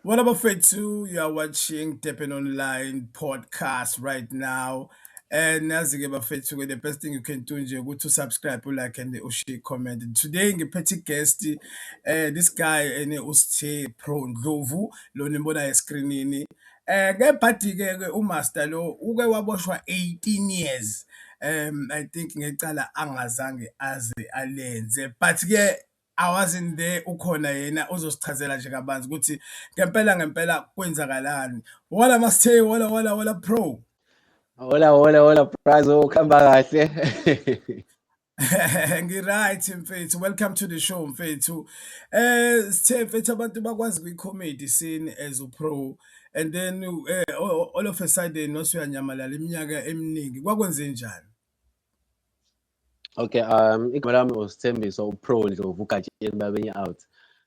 What up, Fethu? You are watching Durban Online podcast right now. And nazi-ke bafethu-ke, the best thing you can do nje ukuthi usubscribe, ulike and ushiye comment. Today ngiphethe guest, this guy ene uSithe Pro Ndlovu lo nimbona escreenini. Ngebhadi-ke ke umaster lo uke waboshwa 18 years. I think ngecala angazange aze alenze, but ke I wasn't there, ukhona yena uzosichazela nje kabanzi ukuthi ngempela ngempela kwenzakalani. Hola Masthe, hola hola hola Pro. Hola hola hola Brazo, kuhamba kahle. Ngi-right mfethu, welcome to the show mfethu. Sithe mfethu abantu bakwazi kwi-comedy scene as u-pro and then all of a sudden wasuyanyamalala iminyaka eminingi, kwakwenze njani? Okay, igama lami uSithembiso uPro Ndlovu uGatsheni Babenye out.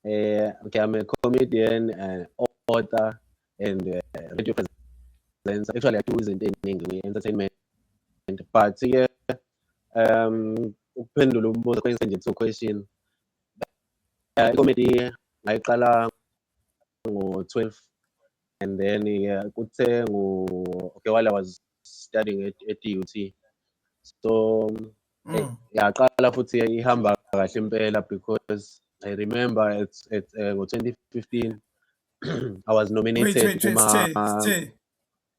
Okay, I'm a comedian, author and radio presenter. Actually I do izinto ey'ningi kwi-entertainment, but ke ukuphendula umbuzo kwenze nje two question. I-comedy ngayiqala ngo-12 and then kuthe ngo okay while I was studying at DUT. So yaqala futhi ihamba kahle impela because I remember it's ngo-2015 I was nominated. Wait, wait, Sthe.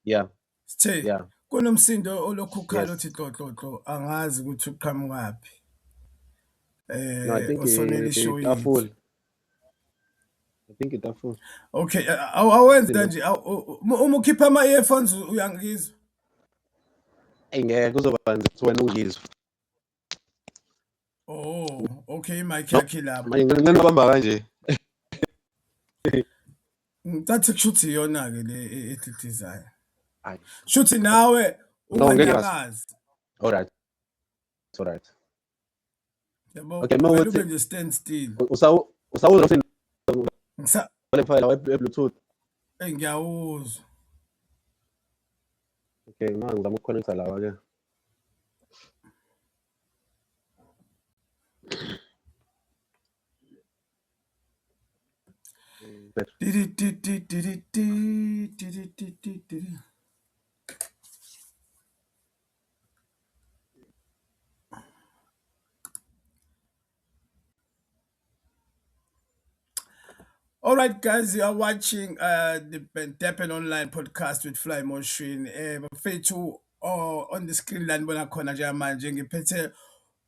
Yeah. Sthe. Yeah. Kunomsindo olokhu ukhala uthi tlo tlo tlo, angazi ukuthi uqhamukaphi. No, I think Osonela ishow yethu. Itafula. I think itafula. Okay, awenza nje uma ukhipha ama earphones uyangizwa? Ngeke kuzoba nzima ukuthi wena ungizwe. Oh, okay, mic yakhe lapho. Manje ngicela ubamba kanje. Ngicathi kushuthi iyona ke le edlidizayo. Hayi. Shuthi nawe No, ngeke ngazi. unganyakazi. All right. All right. Yabo, Okay, uma vele uthi ube nje stand still. Usawuzwa umsindo Ngisa wale file we Bluetooth. Ngiyawuzwa. Okay, manje ngizama ukuconnecta lawa ke. Di di di di di di di di di di di. All right, guys, you are watching the Durban Online podcast with Fly Motion. Bafethu, on the screen la nibona khona njengamanje ngiphethe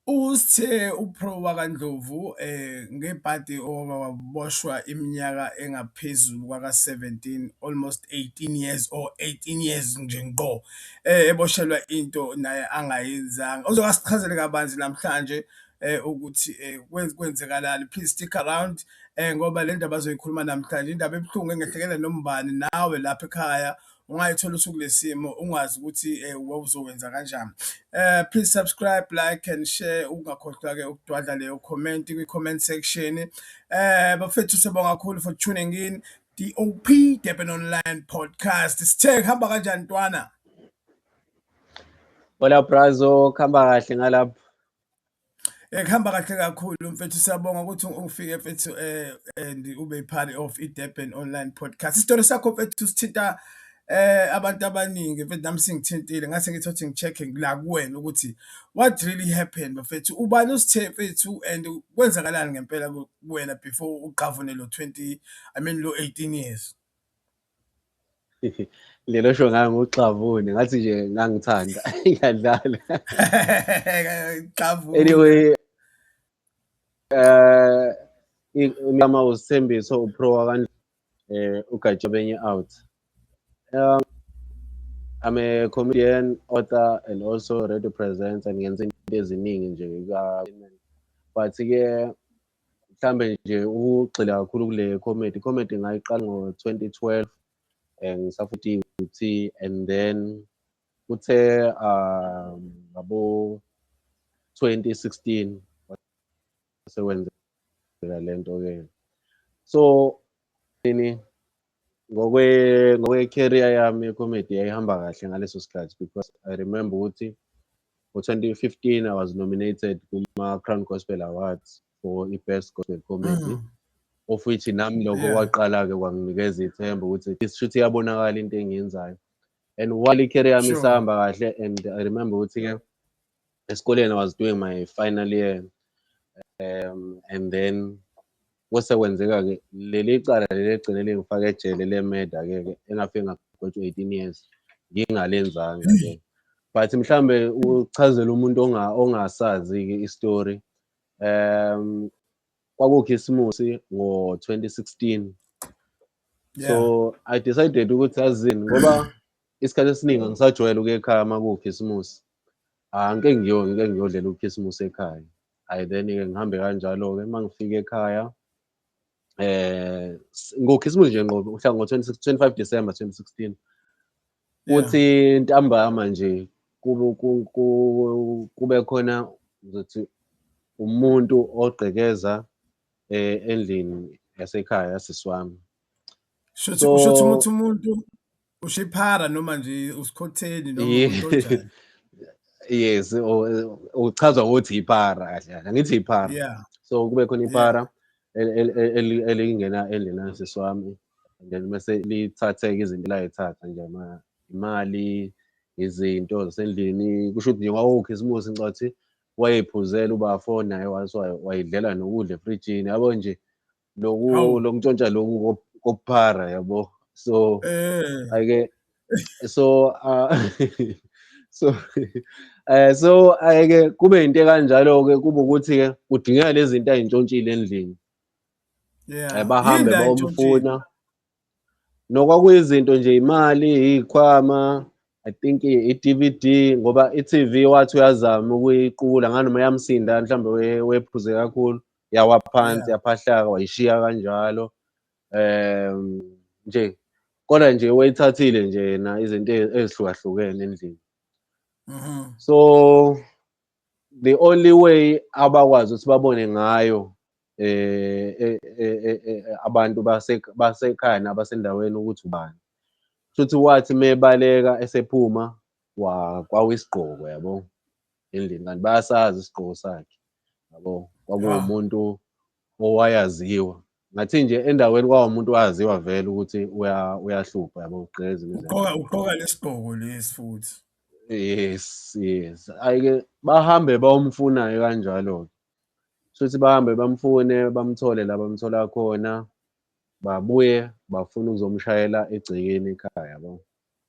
uSithe uPro wakaNdlovu, ngebhadi owaboshwa iminyaka engaphezulu kwaka 17, almost 18 years or 18 years nje ngqo, eboshelwa into naye angayenzanga. Uzokasichazele kabanzi namhlanje ukuthi kwenzekalani. Please stick around, ngoba le ndaba azoyikhuluma namhlanje indaba ebuhlungu engehlekela nombani, nawe lapha ekhaya ungayithola usukulesimo ungazi ukuthi wawuzowenza kanjani. Please subscribe, like and share, ungakhohlwa ke ukudwadla leyo comment kwi comment section. Bafethu sibonga kakhulu for tuning in. DOP Durban Online Podcast. Sithe kuhamba kanjani ntwana? Hola Brazo, kuhamba kahle ngalapho? Kuhamba kahle kakhulu mfethu, siyabonga ukuthi ufike mfethu, and ube part of iDurban Online Podcast. Isitori sakho mfethu sithinta abantu abaningi mfethu, nami singithintile ngase ngithi uthi ngicheck la kuwena ukuthi what really happened mfethu, ubani uSithe mfethu and kwenzakalani ngempela kuwena before uqavune lo 20, I mean lo 18 years. Lelo sho nganguxavune ngathi nje ngangithanda ngiyadlala. Xavune. Anyway, igama uSithembiso uPro wakaNdlovu, uGatshebenye out. I'm a comedian, author and also radio presenter. Ngenza into eziningi nje but ke mhlambe nje ukugxila kakhulu kule comedy. Comedy ngayiqala ngo-2012, ngisafuthi i-UT and then kuthe ngabo 2016 sekwenzeka lento ke. So ini ngokwe career yami ye-comedy yayihamba kahle ngaleso sikhathi because I remember ukuthi ngo-2015 I was nominated kuma Crown Gospel Awards for i-Best Gospel Comedy. Of which nami lokho kwaqala-ke kwanginikeza ithemba ukuthi shuthi iyabonakala into engiyenzayo. And while i-career yami isahamba kahle, and I remember ukuthi-ke esikoleni I was doing my final year, and then kwese kwenzeka-ke leli cala leli egcine lingifake ejele le-murder-ke ke, engafike ngagwetshwa 18 years ngingalenzanga-ke. But mhlambe uchazele umuntu ongasazi-ke i-story, kwakukhisimusi ngo-2016. So I decided ukuthi, yazini, ngoba isikhathi esiningi angisajwayele ukuya ekhaya uma kuwukhisimusi, angike ngike ngiyodlela ukhisimusi ekhaya. Hhayi, then-ke ngihambe kanjalo-ke. Uma ngifika ekhaya ngokhisimusi nje ngqo, mhla ngo-26, 25 December 2016, kuthi ntambama nje kube khona, ngizothi, umuntu ogqekeza endlini yasekhaya yasisi wami. Shuthi kusho ukuthi umuntu ushiphara noma nje usikhotheni noma umuntu onjani? Yes, uchazwa ngokuthi iphara kahle kahle, angithi iphara. So kube khona iphara elingena endlini kasisi wami, and then mase lithathe-ke izinto elayithatha nje, imali, izinto zasendlini. Kusho ukuthi nje kwakuwukhisimusi, ngicabanga ukuthi wayeyiphuzela ubafo naye, wayidlela nokudla efrijini, yabo nje, loku lokuntshontsha loku kokuphara, yabo. So ake so so so ayike kube into ekanjalo-ke, kube ukuthi-ke kudingeka lezi zinto ay'ntshontshile endlini. Bahambe Yini ayintshontshile? bayomfuna. Nokwakuyizinto nje, imali, iy'khwama, I think i-DVD, ngoba i-TV wathi uyazama ukuyiqula nganoma yamsinda, mhlawumbe wephuze kakhulu, yawa phansi, yaphahlaka, wayishiya kanjalo. Nje kodwa nje wayithathile nje yena izinto ezihlukahlukene endlini. So the only way abakwazi ukuthi babone ngayo abantu basekhaya nabasendaweni ukuthi ubani, shuthi wathi mebaleka esephuma kwawa isigqoko, yabo, endlini, kanti bayasazi isigqoko sakhe, yabo. Kwakuwumuntu owayaziwa, ngathi nje endaweni kwawumuntu owaziwa vele ukuthi uyahlupha, yabo, ugqekeza imizi. Ugqoka lesigqoko lesi futhi. Yes, hhayi-ke bahambe bayomfuna-ke kanjalo-ke. Shuthi bahambe bamfune, bamthole la bamthola khona, babuye bafuna ukuzomshayela egcekeni ekhaya, yabo.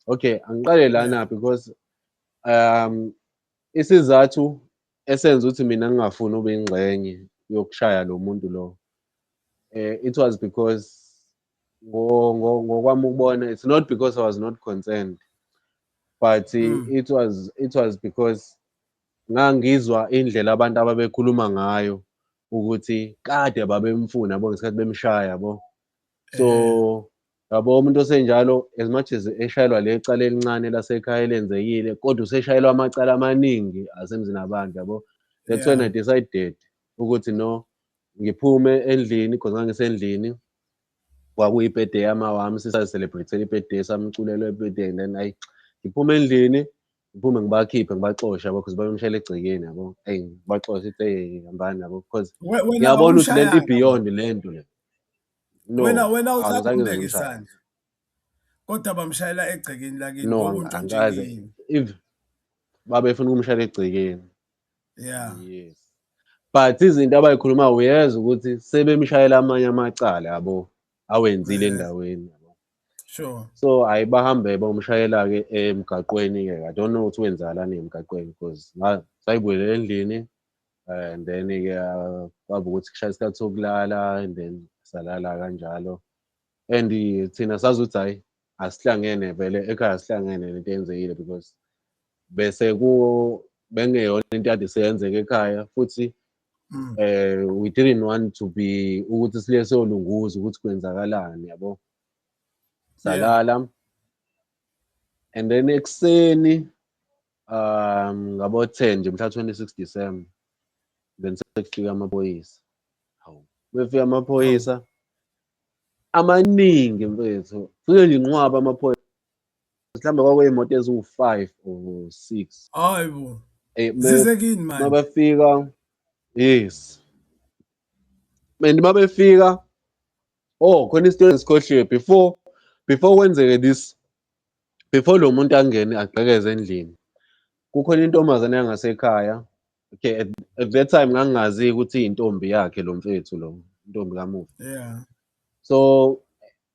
Okay, angiqale lana because isizathu esenza ukuthi mina ngingafuni ube ingxenye yokushaya lo muntu lo, it was because ngokwami ukubona, it's not because I was not concerned, but it was because ngangizwa indlela abantu ababekhuluma ngayo ukuthi kade babemfuna, yabo, ngesikhathi bemshaya, yabo. So yabo, umuntu osenjalo, as much as eshayelwa le cala elincane lasekhaya elenzekile, kodwa useshayelwa amacala amaningi asemzini abantu, yabo. That's when I decided ukuthi no, ngiphume endlini, because ngangisendlini, kwakuyi-birthday yama wami, sisa-celebrate i-birthday, samculela i-birthday, and then ayi, ngiphume endlini, ngiphume ngibakhiphe, ngibaxoshe, yabo, because babemshayela egcekeni, yabo. Eyi, ngibaxoshe ithi, "Hey, hambani," yabo, because Wena ngiyabona ukuthi lento awumshayanga? I-beyond lento le. No, Wena awuzange angizange umbeke ngimshaye. isandla, kodwa bamshayela egcekeni lakini No, ngoba untshontshe angikaze. kini. If babefuna ukumshayela egcekeni. Yes. But izinto abayikhulumayo, uyezwa ukuthi sebemshayela amanye amacala, yabo, awenzile endaweni, yabo. So hhayi, bahambe bayomshayela-ke emgaqweni-ke. I don't know ukuthi wenzakalani emgaqweni, because sayibuyela endlini and then-ke kwaba ukuthi kushaya isikhathi sokulala, and then salala kanjalo. And thina sazi ukuthi hhayi, asihlangene vele ekhaya, sihlangene nento eyenzekile, because bese ku bengeyona into ekade seyenzeka ekhaya futhi we didn't want to be ukuthi siye siyolunguza ukuthi kwenzakalani, yabo. Salala and then ekuseni ngabo 10 nje, mhla 26 December, then sekufika amaphoyisa. Hawu, befika amaphoyisa amaningi, mfethu, fike nje inqwaba amaphoyisa, mhlawumbe kwakuyimoto eziwu-5 or 6. Hayi bo. Zize kini manje? Mabefika, yes, and mabefika Oh, khona isitori engisikhohliwe before kwenzeke this, before lo muntu angene agqekeze endlini, kukhona intombazane yangasekhaya. Okay, at that time ngangingazi ukuthi iyintombi yakhe lo mfethu lo, intombi kamufi. So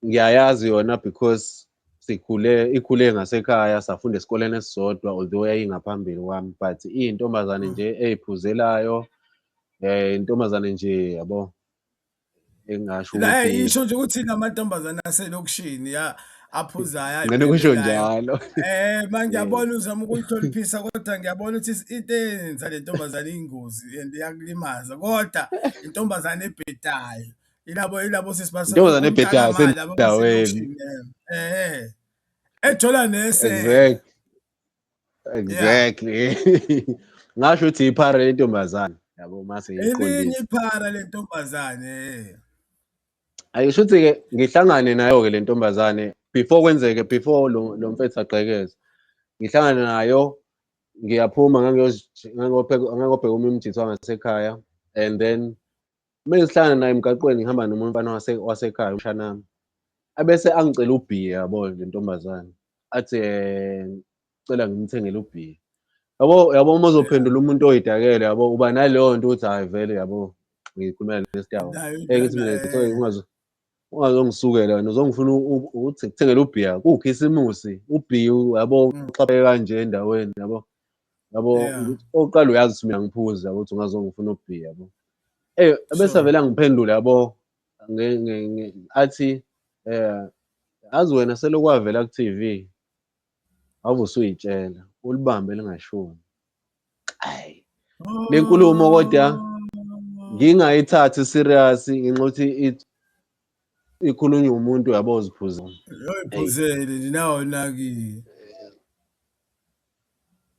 ngiyayazi yona because sikhule, ikhule ngasekhaya, safunda esikoleni esisodwa, although yayingaphambili kwami, but iyintombazane nje eyiphuzelayo, intombazane nje yabo, engasho La ukuthi isho nje ukuthi namantombazane aselokishini ya aphuzayo, ngene kusho ayibhemelayo. njalo. Ma ngiyabona uzama ukuyihloniphisa, kodwa ngiyabona ukuthi into eyenza le ntombazane iyingozi and iyakulimaza, kodwa intombazane ebhedayo. Ilabo sisi base Intombazane ebhedayo umntakama labo asendaweni. baselokishini, ejola nesela. Exactly. Ngasho ukuthi iphara lentombazane yabo mase Elinye iqondisa. iphara lentombazane. Ayisho ukuthi-ke ngihlangane nayo-ke le ntombazane before kwenzeke, before lo mfethu agqekeze. Ngihlangane nayo, ngiyaphuma, ngangiyobheka omunye umjitha wangasekhaya, and then mengihlangana naye emgaqweni, ngihamba nomunye umfana wasekhaya, umshana wami. Abese angicela ubhiya yabo le ntombazane. Athi cela ngimthengele ubhiya. Yabo uma uzophendula umuntu oyidakele yabo, uba naleyo nto ukuthi hhayi vele yabo ngikhulumela nesidawo. Nayo Ngithi intwana, mina ungazongisukela wena, uzongifuna ukuthi ngikuthengele ubhiya kuwukhisimusi, ubhiya yabo uxhapheke kanje endaweni yabo. Yabo oqala uyazi ukuthi mina ngiphuza yabo, ukuthi ungazongifuna ubhiya yabo. Bese vele angiphendule yabo, athi azi wena selokhu wavela ku-TV ave usuyitshela ulibambe lingashoni. Ayi, le nkulumo kodwa ngingayithathi serious ngenxa yokuthi ikhulunywa umuntu yabo oziphuzile. Oyiphuzele nje nawe unakile.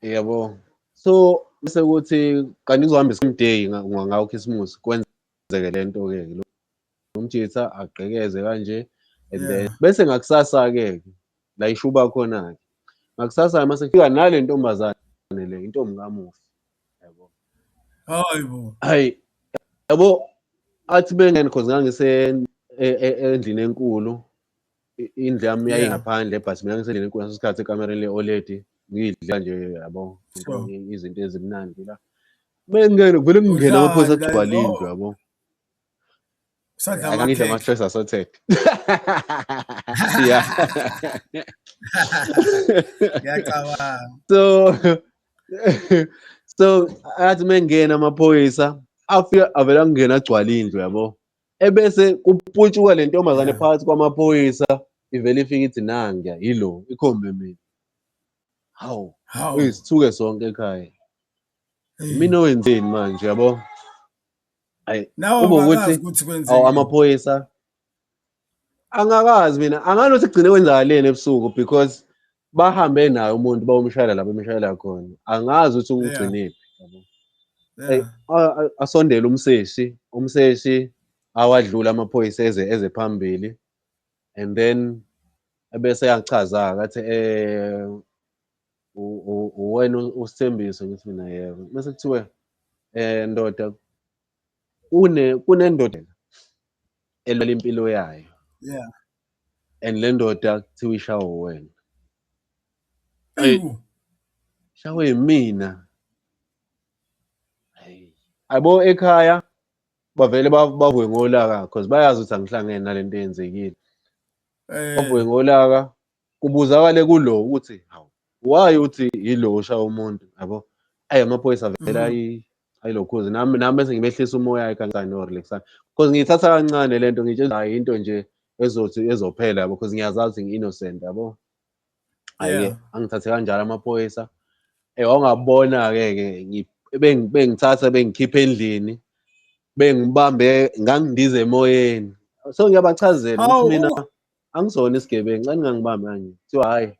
Yabo. So bese kuthi kanti kuzohamba same day ngawo Christmas kwenzeke lento ke, lo mjitha agqekeze kanje, and then bese ngakusasa ke la ishuba khona ke. Ngakusasa mase kufika nale ntombazane le, intombi kamufi yabo. Hayibo. Hayi yabo, athi bengene cause ngangise endlini enkulu, indlu yami yayingaphandle, but mina ngisendlini enkulu ngaso sikhathi, ekamereni le-oledi, ngidla nje yabo izinto ezimnandi la. Bengene kuvele kungena amaphoyisa Udlani la? agcwala indlu yabo. Usadla Ngidla amakhekhe. ama-choice assorted. Yeah. Ngiyacabanga. So athi mengena amaphoyisa afika avela kungena agcwala indlu yabo. Ebese kuputshuka le ntombazane phakathi kwamaphoyisa, ivele ifike ithi nangiya yilo, ikhombe mina. Hawu, Hawu. sithuke sonke ekhaya. Mina wenzeni manje yabo? Ayi, Nawe kube ungakazi ukuthi ukuthi awu kwenzekeni. amaphoyisa angakazi mina, angalothi kugcine kwenzakaleni ebusuku, because bahambe naye umuntu bayomshayela lapho emshayela khona, angazi ukuthi ugcinephi yabo. Asondele umseshi awadlula amaphoyisa eze phambili, and then ebese yachaza athi uwena uSithembiso, ngithi mina yebo. Mase kuthiwe ndoda, kunendoda elwela impilo yayo. And le ndoda kuthiwa ishawe wena. Ewu. Ishawe yimina. Abo ekhaya bavele bavuke ngolaka because bayazi ukuthi angihlangene nalento eyenzekile. Bavuke ngolaka, kubuzakale kulo ukuthi hawu, why uthi yilo oshaya umuntu yabo. Ayi amaphoyisa vele ayilokhuze nami bese ngibehlisa umoya kancane no relaxana because ngiyithatha kancane lento, ngitshela hayi into nje ezothi ezophela yabo, because ngiyazazi ngi-innocent yabo. Hhayi-ke angithathe kanjalo amaphoyisa. Wawungabona-ke ke bengithatha bengikhipha endlini, bengibambe ngangindiza emoyeni. So ngiyabachazela ukuthi mina angisona isigebengu, ngicela ningangibambi kanje. Kuthiwa hhayi.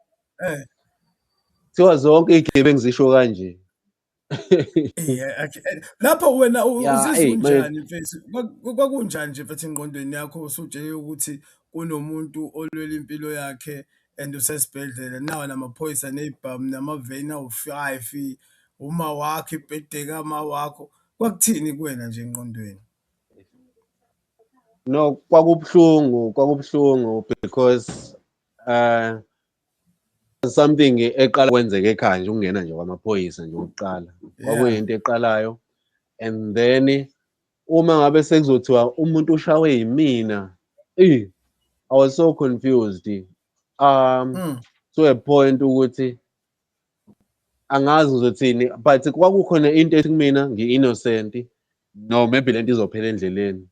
Kuthiwa zonke iy'gebengu zisho kanje. Lapho wena uzizwa unjani mfethu? Kwakunjani nje mfethu engqondweni yakho usutsheliwe ukuthi kunomuntu olwela impilo yakhe and usesibhedlela, nawa namaphoyisa ney'bhamu namaveni awu-five, uma wakho, ibhede kama wakho. Kwakuthini kuwena nje engqondweni? No, kwakubuhlungu, kwakubuhlungu because something eqala kwenzeka ekhaya nje, ukungena nje kwamaphoyisa nje okokuqala. Kwakuyinto eqalayo, and then uma ngabe sekuzothiwa umuntu ushawe yimina, eyi, I was so confused to a point ukuthi angazi ngizothini, but kwakukhona into ethi kumina ngi-innocent, no, maybe lento izophela endleleni.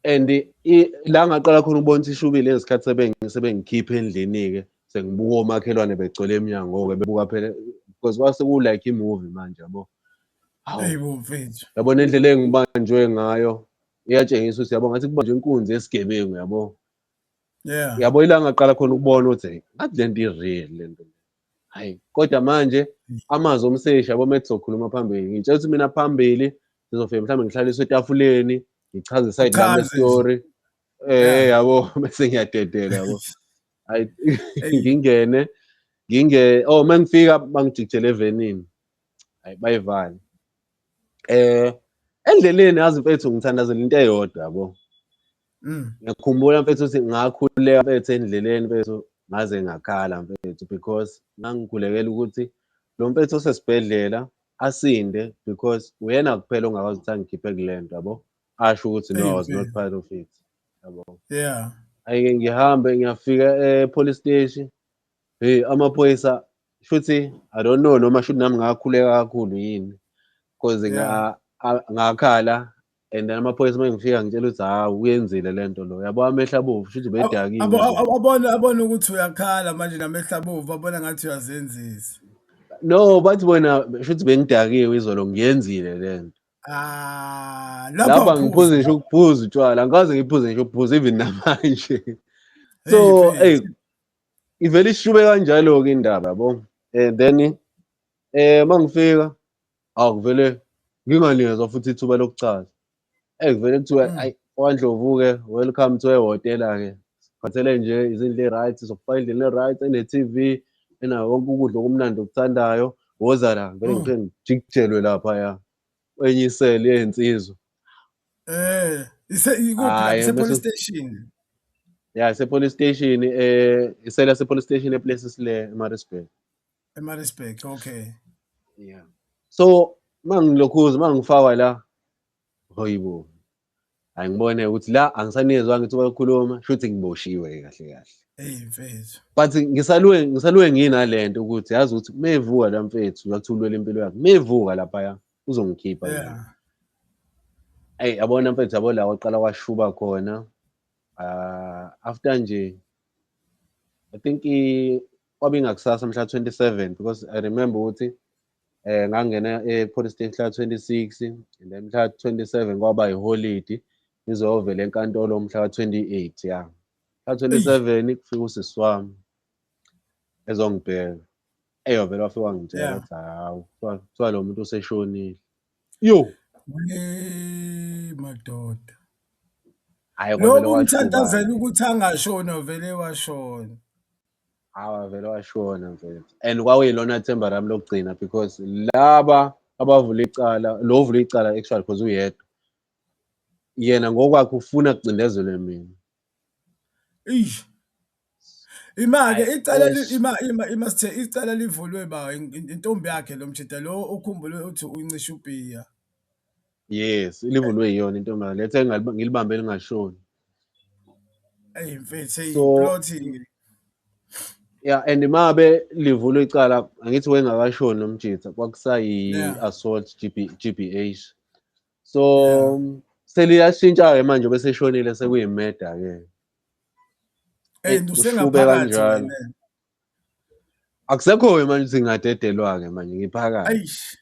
And la ngaqala khona ukubona ukuthi ishubile, ngesikhathi sebengikhipha endlini-ke, sengibuka omakhelwane begcwele emnyango-ke, bebuka phela, because kwase ku-like i-movie manje, yabo. Hawu, Eyi bo, mfethu. yabona indlela engibanjwe ngayo iyatshengisa ukuthi, yabo, ngathi kubanjwe inkunzi yesigebengu, yabo. Yabo, ila ngaqala khona ukubona ukuthi ngathi lento i-real lento. Hhayi, kodwa manje amazwi omseshi, yabo, uma kuzokhuluma phambili, ngitshela ukuthi mina phambili ngizofika mhlawumbe ngihlaliswe etafuleni, ngichaze i-side lami Uchaze nje. le-story, yabo, bese ngiyadedela, yabo. Hhayi, ngingene nginge oh, mangifika bangijikijela evenini, hhayi, bayivale. Endleleni, yazi mfethu, ngithandazela into eyodwa, yabo. Ngiyakhumbula mfethu ukuthi ngakhuleka mfethu endleleni mfethu, ngaze ngakhala mfethu, because ngangikhulekela ukuthi lo mfethu osesibhedlela asinde, because uyena kuphela ongakwazi ukuthi angikhiphe kule nto, yabo, asho ukuthi no, I was not part of it, yabo. Hhayi-ke, ngihambe ngiyafika e-police station, hey, amaphoyisa shuthi, I don't know noma shuthi nami ngakhuleka kakhulu yini, 'cause ngakhala, and then amaphoyisa uma ngifika ngitshela ukuthi hawu, uyenzile le nto lo, yabo, amehlo abovu, shuthi ubedakiwe nje. Abona ukuthi uyakhala manje namehlo abovu, abona ngathi uyazenzisa. No, bathi bona shuthi bengidakiwe izolo, ngiyenzile le nto. Ah, lapho lapho angiphuzi ngisho ukuphuza utshwala, angikaze ngiphuze ngisho ukuphuza even namanje. So, hey, ivele ishube kanjalo-ke indaba, yabo. And then mangifika akuvele nginganikezwa futhi ithuba lokuchaza. Kuvele kuthiwe, "Ayi, kwaNdlovu-ke, welcome to ehhotela-ke. Sikuphathele nje izindlu e-right, sizokufaka endlini e-right, ene-T_V, enayo wonke ukudla okumnandi okuthandayo. Woza la." Ngivele ngifike ngijikijelwe laphaya kwenye iseli yey'nsizwa. Ise ikuphi lapho? Hhayi, Ise police bese station? Ya, ise-police station, iseli yase-police station ePlessislaer, eMaritzburg. eMaritzburg, okay. Yeah. So mangilokhuza mangifakwa la, hayibo. Angibone ukuthi la angisanikezwanga ithuba lokukhuluma, shuthi ngiboshiwe kahle kahle. Hey mfethu. But ngisaluke nginalento ukuthi yazi ukuthi mevuka la mfethu, ngathi ulwela impilo yakhe. Mevuka laphaya uzongikhipha mina. Ey, yabona mfethu, yabo la waqala kwashuba khona. After nje, I think kwabe ingakusasa mhla 27, because I remember ukuthi ngangena e-police station mhla 26, and then mhla 27 kwaba iholidi, ngizovela enkantolo mhla 28, ya. Mhla 27 kufika usisi wami ezongibheka. Eyovela wafika wangitshela ukuthi hawu, kuthiwa lo muntu useshonile. Yo! We madoda. Hhayi, kwavele Lokhu umthandazela kwashuba-ke. Ukuthi angashoni, vele washona. Hawu, vele washona mfethu. And kwakuyilona themba lami lokugcina, because laba abavula icala, lo ovula icala actually, because uyedwa. Yena ngokwakhe ufuna kucindezelwe mina. Eish. Ima-ke Hhayi, icala ima ima ima sithe icala livulwe ba intombi yakhe lo mjida lo ukhumbule uthi uncisha ubhiya. Yes, livulwe yiyona intombi lethe ngilibambe lingashoni. Eyi mfethu, hey, So plot. Yeah, and mabe livulwe icala, angithi wengakashoni lo mjitha, kwakusayi assault GB, GBH. So seliyashintsha-ke manje bese eshonile, sekuyi-murder ke. And Kushube usengaphakathi kanjalo. Wena. Akusekho-ke manje ukuthi ngingadedelwa-ke manje, ngiphakathi. Eish.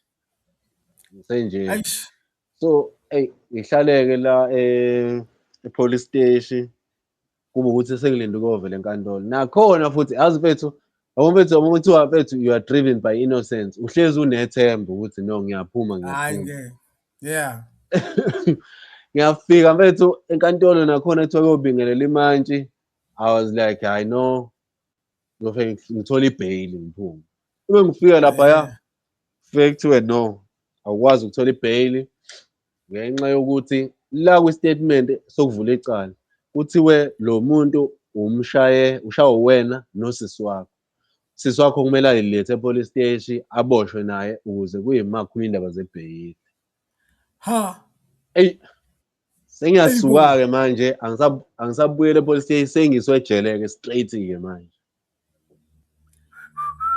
Ngisenje. Eish. So, eyi, ngihlaleke la e-police station, kube ukuthi sengilinde ukuyovela enkantolo. Nakhona futhi, yazi mfethu, yabo mfethu, yabo kuthiwa mfethu you are driven by innocence. Uhlezi unethemba ukuthi no, ngiyaphuma, Hayi ngiyaphuma. ngeke. Yeah. Ngiyafika mfethu enkantolo, nakhona kuthiwa kuyobingelela imantshi. I was like, I know ngizofike ngithole i-bail ngiphume. Uma ngifika laphaya, kufike kuthiwe no, awukwazi ukuthola i-bail ngenxa yokuthi La kwi-statement sokuvula icala kuthiwe lo muntu umshaye, ushawe wena nosisi wakho. Sisi wakho kumele ayilethe e-police station, aboshwe naye ukuze kuyima kukhulunywa indaba zebheyili. Ha. Eyi, sengiyasuka-ke manje, angisabuyeli e-police station, sengiswe ejele-ke straight-ke manje.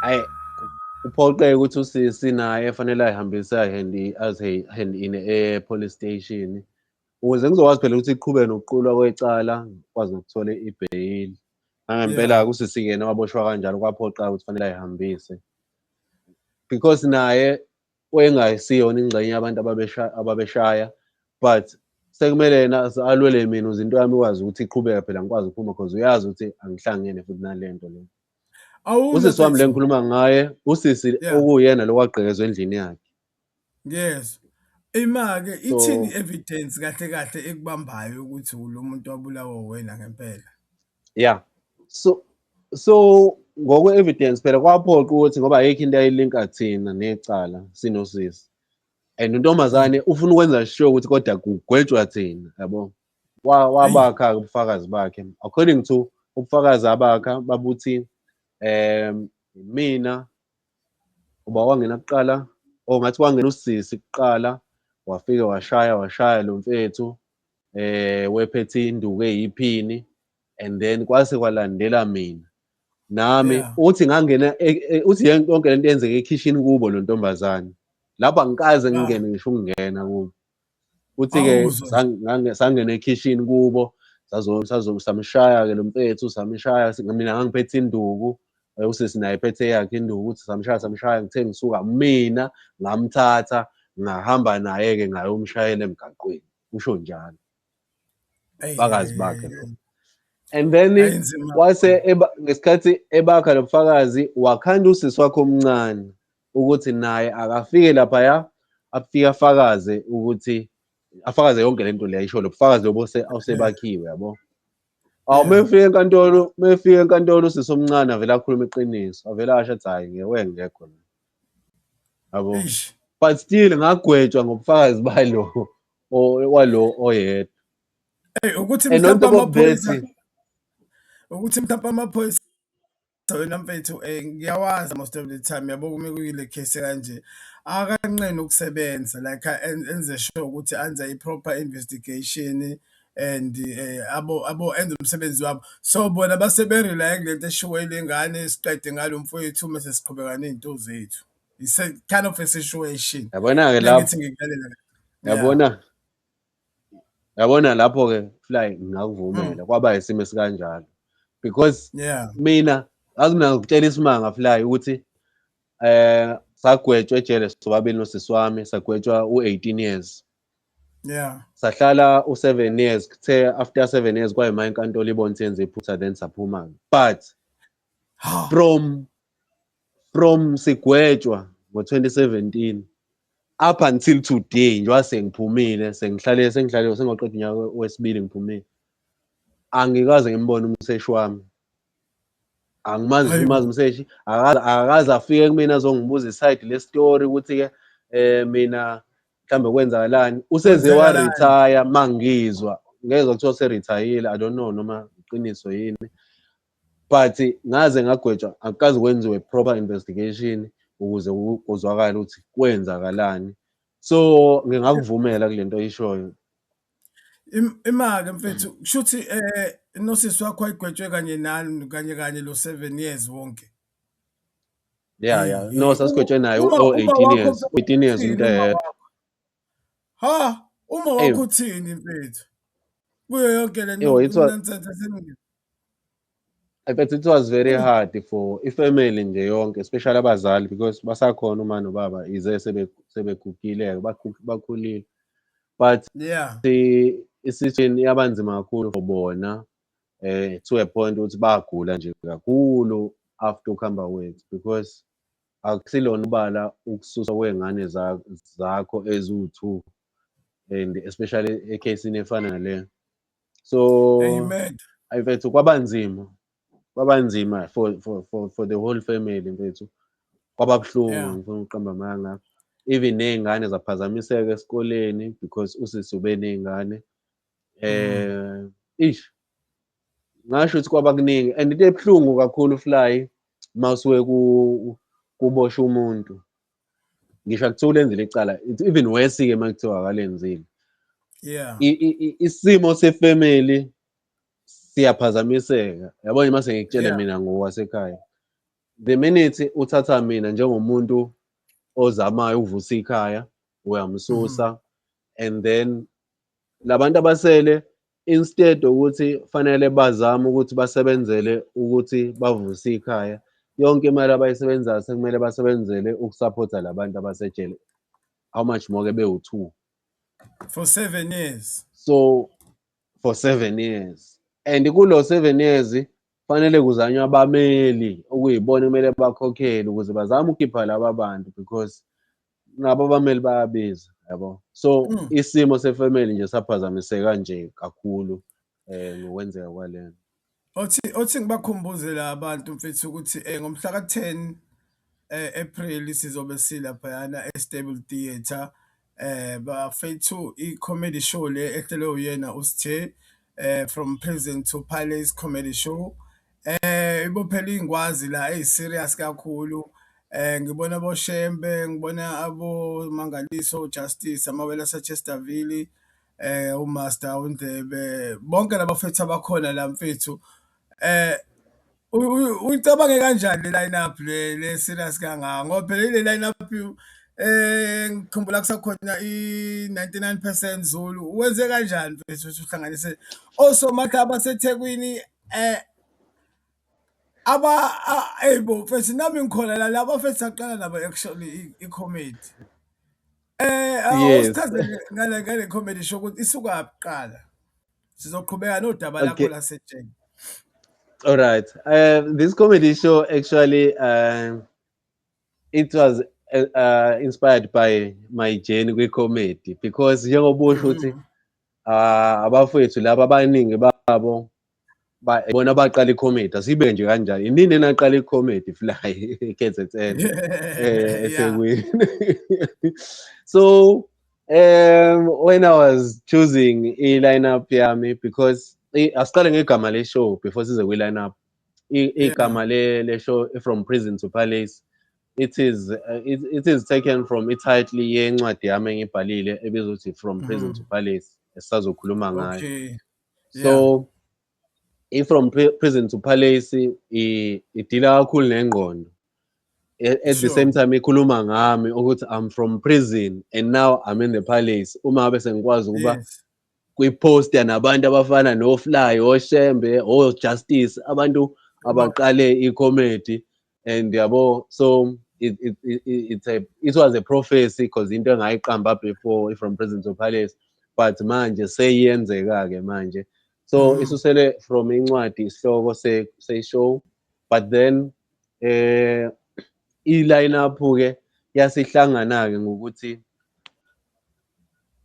Hhayi, kuphoqeke ukuthi usisi naye fanele ayihambise azi-hand in e-police station ukuze ngizokwazi phela ukuthi iqhubeke nokuqulwa kwecala, ngikwazi nokuthola ibheyili. Nangempela-ke usisi yena waboshwa kanjalo, kwaphoqa ukuthi fanele ayihambise because naye wayengasiyona ingxenye yabantu ababeshaya, but sekumele yena alwele mina ukuze into yami ikwazi ukuthi iqhubeke phela, ngikwazi ukuphuma cause uyazi ukuthi angihlangene futhi nale nto le. Usisi wami le ngikhuluma ngaye, usisi okuwuyena lo wagqekezwa endlini yakhe. Yes. Ima-ke ithini i-evidence kahle kahle ekubambayo ukuthi lo muntu wabulawa uwena ngempela? Yeah. So ngokwe-evidence phela kwaphoqa ukuthi ngoba ayikho into ayilinka thina necala sinosisi. And untombazane ufuna ukwenza sure ukuthi kodwa kugwetshwa thina, yabo. Wabakha ubufakazi bakhe. According to ubufakazi abakha babuthi mina uba wangena kuqala, or ngathi wangena usisi kuqala, wafike washaya washaya lo mfethu wephethe induku eyiphini, and then kwase kwalandela mina. Nami uthi ngangena, uthi yonke lento yenzeka ekhishini kubo lo ntombazane. Lapho angikaze ngingene ngisho ukungena kubo. Uthi-ke sangena ekhishini kubo, samshaya-ke lo mfethu, samshaya, mina ngangiphethe induku, usisi naye ephethe eyakhe induku, uthi samshaya samshaya, ngithe ngisuka mina ngamthatha ngahamba naye-ke ngayomshayela emgaqweni, usho njalo. Ubufakazi bakhe lo. And then wase ngesikhathi ebakha lo bufakazi wakhanda usisi wakhe omncane ukuthi naye akafike laphaya, afike afakaze ukuthi afakaze yonke lento le ayisho, lo bufakazi lobo awusebakhiwe, yabo. Awu, mefika enkantolo, mefika enkantolo usisi omncane avele akhuluma iqiniso, avele asho athi hhayi ngewe ngekho la, yabo. But still ngagwetshwa ngobufakazi balo walo oyedwa. Hey, ukuthi mhlawumbe amaphoyisa, ukuthi mhlawumbe amaphoyisa wena mfethu, ngiyawazi most of the time, yabo, uma kuyile case kanje akanqeni ukusebenza, like enze sure ukuthi anze i-proper investigation and abo enze umsebenzi wabo. So bona base be-rely kulento eshiwo ile ngane, siqede ngalo mfowethu mase siqhubeka ney'nto zethu. It's a kind of a situation. Yabona-ke lapho, Bengithi ngikulalela. Yabona, yabona lapho-ke Fly, ngingakuvumela kwaba isimo esikanjalo because mina azi, mina ngikutshela isimanga Fly ukuthi sagwetshwa ejele sobabili nosisi wami, sagwetshwa u-18 years. Sahlala u-7 years, kuthe after 7 years kwayima inkantolo ibona ukuthi yenze iphutha, then saphuma. But from sigwetshwa ngo-2017 up until today, njengoba sengiphumile, sengihlale sengoqeda unyaka wesibili ngiphumile, angikaze ngimbone umseshi wami, angimazi. Hayibo. Umazi umseshi akakaze afike kumina azongibuza i-side le-story ukuthi-ke mina mhlambe kwenzakalani. Useze Kwenzakalani? wa-retire, mangizwa ngezwa kuthiwa use-retire-ile, I don't know noma iqiniso yini, but ngaze ngagwetshwa akukaze kwenziwe proper investigation ukuze kuzwakale ukuthi kwenzakalani. So ngingakuvumela kule nto oyishoyo. Ima-ke mfethu, kushuthi nosisi wakho wayegwetshwe kanye nani, kanye kanye lo 7 years wonke? Yeah. Hey, No, hey, sasigwetshwe naye uma o uma 18 wakho years, 18 years uthini umuntu uma eyedwa. wakho? Ha, uma Eyi. wakho uthini mfethu? Kuyo yonke le Yo, it was nonsense eseningi. But it was very hard for ifamily nje yonke, especially abazali, because basakhona uma nobaba ize sebegugile, bakhulile, but i-situation yabanzima kakhulu for bona to a point ukuthi bagula nje kakhulu after ukuhamba kwethu, because akusilona ubala ukususwa kwey'ngane zakho eziwu-two, and especially ekhesini efana nale. So Amen. ayi mfethu, kwabanzima, kwabanzima for the whole family mfethu, kwaba buhlungu. Ngifuna ukuqamba amanga. Even ney'ngane zaphazamiseka esikoleni because usisi ubeney'ngane. Ish, ngasho ukuthi kwaba kuningi and into ebuhlungu kakhulu, Fly, masuke kuboshwa umuntu, ngisho akuthiwa ulenzile icala, it's even worse-ke uma kuthiwa akalenzile. Isimo sefemeli siyaphazamiseka, yabo nje. Mase ngikutshele mina ngokwasekhaya, the minute uthatha mina njengomuntu ozamayo ukuvusa ikhaya, uyamsusa, and then labantu abasele, instead ukuthi fanele bazame ukuthi basebenzele ukuthi bavuse ikhaya, yonke imali abayisebenzayo sekumele basebenzele ukusaphotha labantu abasejele. How much more-ke bewu-two? For 7 years. So for 7 years, and kulo 7 years fanele kuzanywe abameli okuyibona kumele bakhokhele ukuze bazame ukukhipha laba bantu, because nabo abameli bayabiza, yabo. So isimo sefamily nje saphazamiseka nje kakhulu ngokwenzeka kwalento. Othi ngibakhumbuze la abantu, mfethu, ukuthi ngomhla ka-10 April sizobe silaphayana e-Stable Theatre, bafethu, i-comedy show le ehlelwe uyena uSithe, From Prison to Palace comedy show. Ibophela iy'ngwazi la eyi-serious kakhulu. Ngibona aboShembe, ngibona abo Mangaliso Justice, amawele ase-Chesterville, uMaster uNdlebe, bonke labafethu abakhona la, mfethu. Uyicabange kanjani le line up le serious kangaka? Ngoba phela ile line up, ngikhumbula kusakhona i-99% Zulu. Wenze kanjani, mfethu, ukuthi uhlanganise osomahlaya baseThekwini, aba eyibo, mfethu, nami ngikhona la, laba mfethu saqala nabo actually i-comedy. Awusichazele ngale comedy show ukuthi isukaphi kuqala. Sizoqhubeka nodaba lakho lasejele. All right. This comedy show actually, it was inspired by my journey kwi-comedy, because njengoba usho ukuthi abafowethu laba abaningi babo bona baqala i-comedy, asibe nje kanjani, inini enaqala i-comedy, Fly, KZN, eThekwini. So when I was choosing i-lineup yami, because asiqale ngegama le show before size kwi-lineup. Igama le show, From Prison to Palace, it is taken from i-title yencwadi yami engibhalile ebizwa ukuthi From Prison to Palace, esisazokhuluma ngayo. So i-From Prison to Palace idila kakhulu nengqondo. At the same time ikhuluma ngami ukuthi I'm from prison and now I'm in the palace, uma ngabe sengikwazi ukuba kwi-poster nabantu abafana no-Fly, oShembe, o-Justice, abantu abaqale i-comedy and yabo. So it was a prophecy, because into engayiqamba before, From Prison to Palace, but manje seyiyenzeka-ke manje. So isusele from incwadi isihloko se-show, but then i-line up ke yasihlangana-ke ngokuthi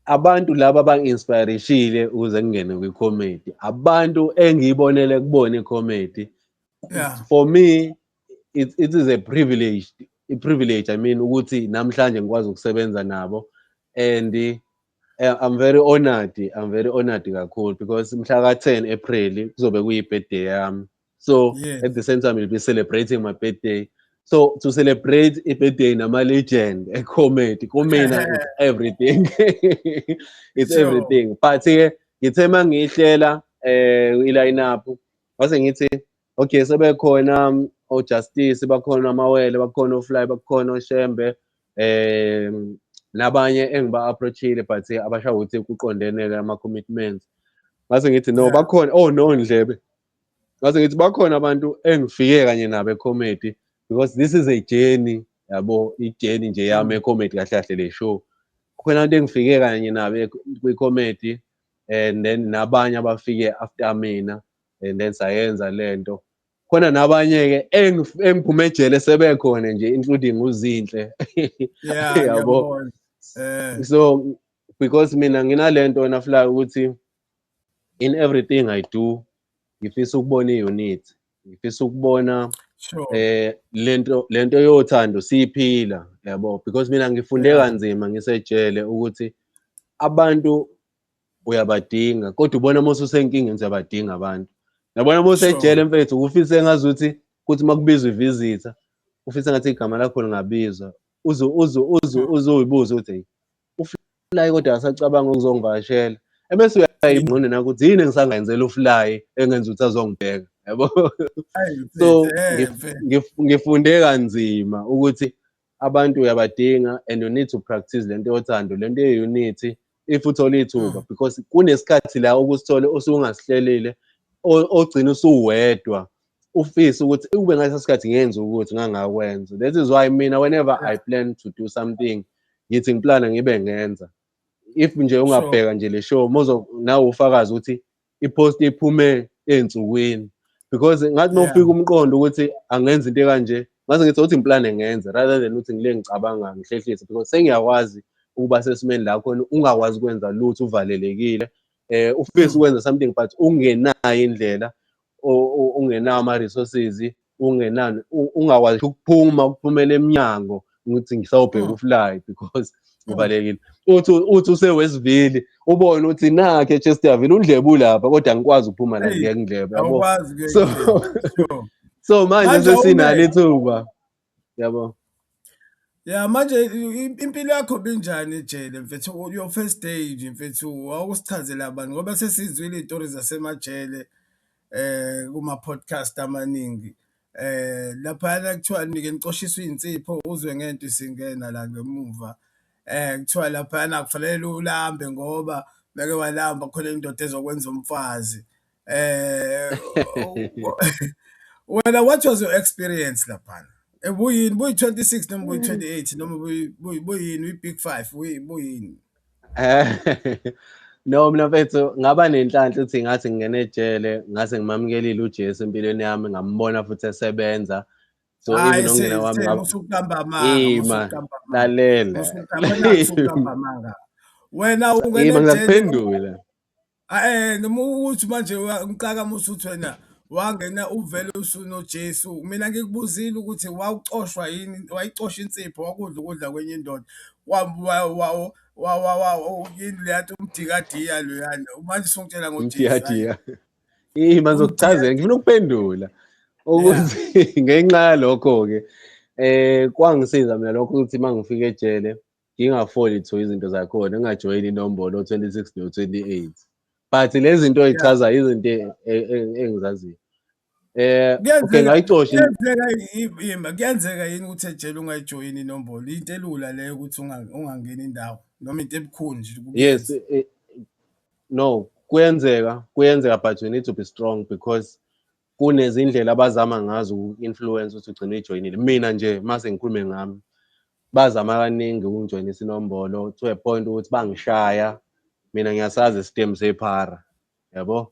abantu laba abangi-inspire-ishile ukuze ngingene kwi-comedy, abantu engiyibonele kubona i-comedy. For me it is a privilege, i-privilege I mean, ukuthi namhlanje ngikwazi ukusebenza nabo, and I'm very honored, I'm very honored kakhulu, because mhla ka-10 April kuzobe kuyi-birthday yami, so at the same time we'll be celebrating my birthday. So to celebrate i-birthday nama-legend e-comedy, kumina it's everything, it's everything. But-ke ngithe uma ngiyihlela i-line up, ngase ngithi okay, sebekhona o-Justice, bakhona amawele, bakhona o-Fly, bakhona oShembe, nabanye engiba-approach-ile, but abasha ukuthi kuqondene-ke ama-commitments. Ngase ngithi no, bakhona, oh no, Ndlebe, ngase ngithi bakhona abantu engifike kanye nabo e-comedy, because this is a journey, yabo, i-journey nje yami e-comedy kahle kahle le show. Kukhona abantu engifike kanye nabo kwi-comedy and then nabanye abafike after mina and then sayenza lento. Khona nabanye-ke engiphume ejele sebekhona nje, including uZinhle. Yabo. Ngiyabona. So because mina nginalento wena, Fly, ukuthi in everything I do ngifisa ukubona i-unity, ngifisa ukubona Lento yothando siyiphila, yabo, because mina ngifunde kanzima ngisejele ukuthi abantu uyabadinga, kodwa ubona uma ususenkingeni uyabadinga abantu. Yabona uma usejele, mfethu, ufise ngazuthi kuthi uma kubizwa i-visitor, ufise ngathi igama lakho lingabizwa, uze uze uze uze uyibuze ukuthi uFly kodwa asacabanga ukuzongivakashela, ebese uyayingqondo nakho ukuthi yini engisangayenzela uFly engenza ukuthi azongibheka, yabo. So ngifunde kanzima ukuthi abantu uyabadinga and you need to practice lento yothando, lento ye-unity, if uthola ithuba, because kunesikhathi la ukusithole osungasihlelile, ogcina usuwedwa, ufise ukuthi ukube ngaleso sikhathi ngenza ukuthi ngangakwenza. That is why mina, whenever I plan to do something, ngithi ngiplana ngibe ngenza. If nje ungabheka nje le show mozo nawe ufakazi ukuthi i-post iphume ey'nsukwini, because ngathi uma ufika umqondo ukuthi angenza into ekanje, ngase ngithi uthi ngiplane ngenze rather than ukuthi ngile ngicabanga ngihlehlise, because sengiyakwazi ukuba sesimeni la khona ungakwazi ukwenza lutho, uvalelekile, ufise ukwenza something but ungenayo indlela, ungenawo ama-resources, ungenani, ungakwazi ukuphuma, ukuphumela emnyango ukuthi ngisawubheka uFly because uvalekile. Uthi use-Westville, ubone ukuthi nakho e-Chesterville undlebe ulapha, kodwa angikwazi ukuphuma la ngiye kundlebe, yabo. So so manje sesinalo ithuba, yabo. Ya, manje impilo yakho binjani ejele, mfethu? Your first day nje, mfethu, wawusichazela abantu, ngoba sesizwile iy'tori zasemajele kuma-podcast amaningi. Laphayana kuthiwa nike nicoshiswa iy'nsipho, uzwe ngento isingena la ngemuva. Kuthiwa laphayana akufanele ulambe, ngoba meke walamba khona indoda ezokwenza umfazi. Wena, what was your experience laphana? Buyini, buyi-26 noma buyi-28 noma buyini, uyi-big five, buyini? No, mina mfethu ngaba nenhlanhla ukuthi ngathi ngingena ejele ngase ngimamukelile uJesu empilweni yami, ngambona futhi esebenza. So even ukungena kwami Usuqamba amanga. Ima, lalela. Usuqamba amanga. Wena ungena Ima, ngizakuphendula. Noma ukuthi manje ngixaka uma usuthi wena wangena uvele usunoJesu. Mina ngikubuzile ukuthi wawucoshwa yini, wayicosha insipho, wakudla ukudla kwenye indoda, yini leya nto, umdikadiya loyana, manje usungitshela ngoJesu. Umdiyadiya. Ima, ngizokuchazela, ngifuna ukuphendula ukuthi ngenxa yalokho-ke kwangisiza mina lokho ukuthi uma ngifika ejele ngingafoli to izinto zakhona, ngingajoyini inombolo 26 no-28, but lezi zinto ey'chazayo izinto engizaziyo. Okay, ngayicosha. Kuyenzeka, ima, kuyenzeka yini ukuthi ejele ungayijoyini inombolo? Into elula leyo ukuthi ungangeni indawo, noma into ebukhuni nje? Yes, no, kuyenzeka, kuyenzeka, but you need to be strong because kunezindlela abazama ngazo uku-influence ukuthi ugcine uyijoyinile. Mina nje mase ngikhulume ngami, bazama kaningi ukungijoyinisa inombolo to a point ukuthi bangishaya. Mina ngiyasazi isitemu sephara, yabo,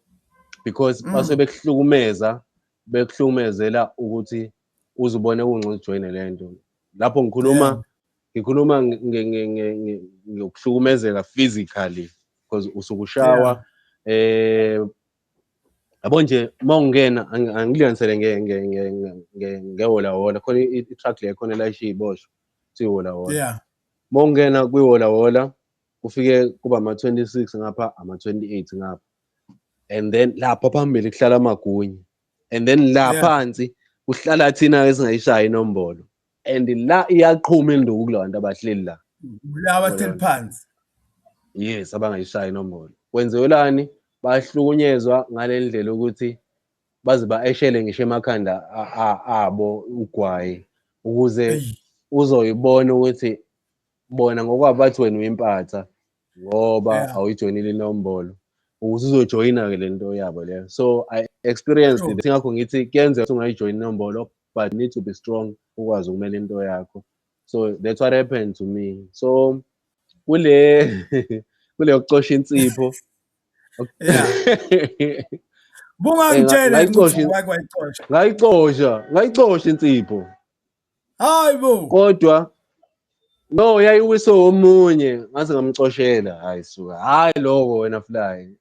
because base bekuhlukumeza, bekuhlukumezela ukuthi uzubone kungcono ujoyine lento. Lapho ngikhuluma ngikhuluma ngokuhlukumezeka physically, because usukushawa, yabo nje uma ungena, angikulinganisele ngehola hola, khona i-truck le khona elayisha iy'boshwa, kuthiwa ihola hola. Uma ungena kwihola hola, kufike kuba ama-26 ngapha, ama-28 ngapha, and then lapha phambili kuhlala amagunya, and then la phansi kuhlala thina esingayishayi inombolo, and la iyaqhuma induku kula bantu abahleli la. Laba abahleli phansi. Yes, abangayishayi inombolo. Kwenziwelani? Bahlukunyezwa ngale ndlela ukuthi baze ba-eshele ngisho emakhanda abo ugwayi ukuze uzoyibona ukuthi bona ngokwabo bathi wena uyimpatha ngoba awuyijoyinile inombolo, ukuze uzojoyina-ke le nto yabo leyo. So I experienced it, ingakho ngithi kuyenzeka ukuthi ungayijoyini inombolo, but you need to be strong ukwazi ukumela into yakho. So that's what happened to me. So kule yokucosha insipho, Bungangitshela ukuthi ngayicosha wake wayicosha. Ngayicosha insipho. Hayi bo. Kodwa no, yayiwiswe omunye, ngaze ngamcoshela. Hayi suka, hayi lokho wena Fly.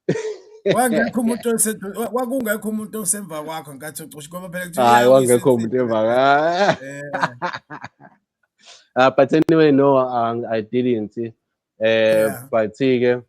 Wangekho umuntu kwakungekho umuntu osemva kwakho ngenkathi ucusha, ngoba phela kuthiwa Hayi, iyawisa kwakungekho insimbi muntu emva. But anyway, no, I didn't. But-ke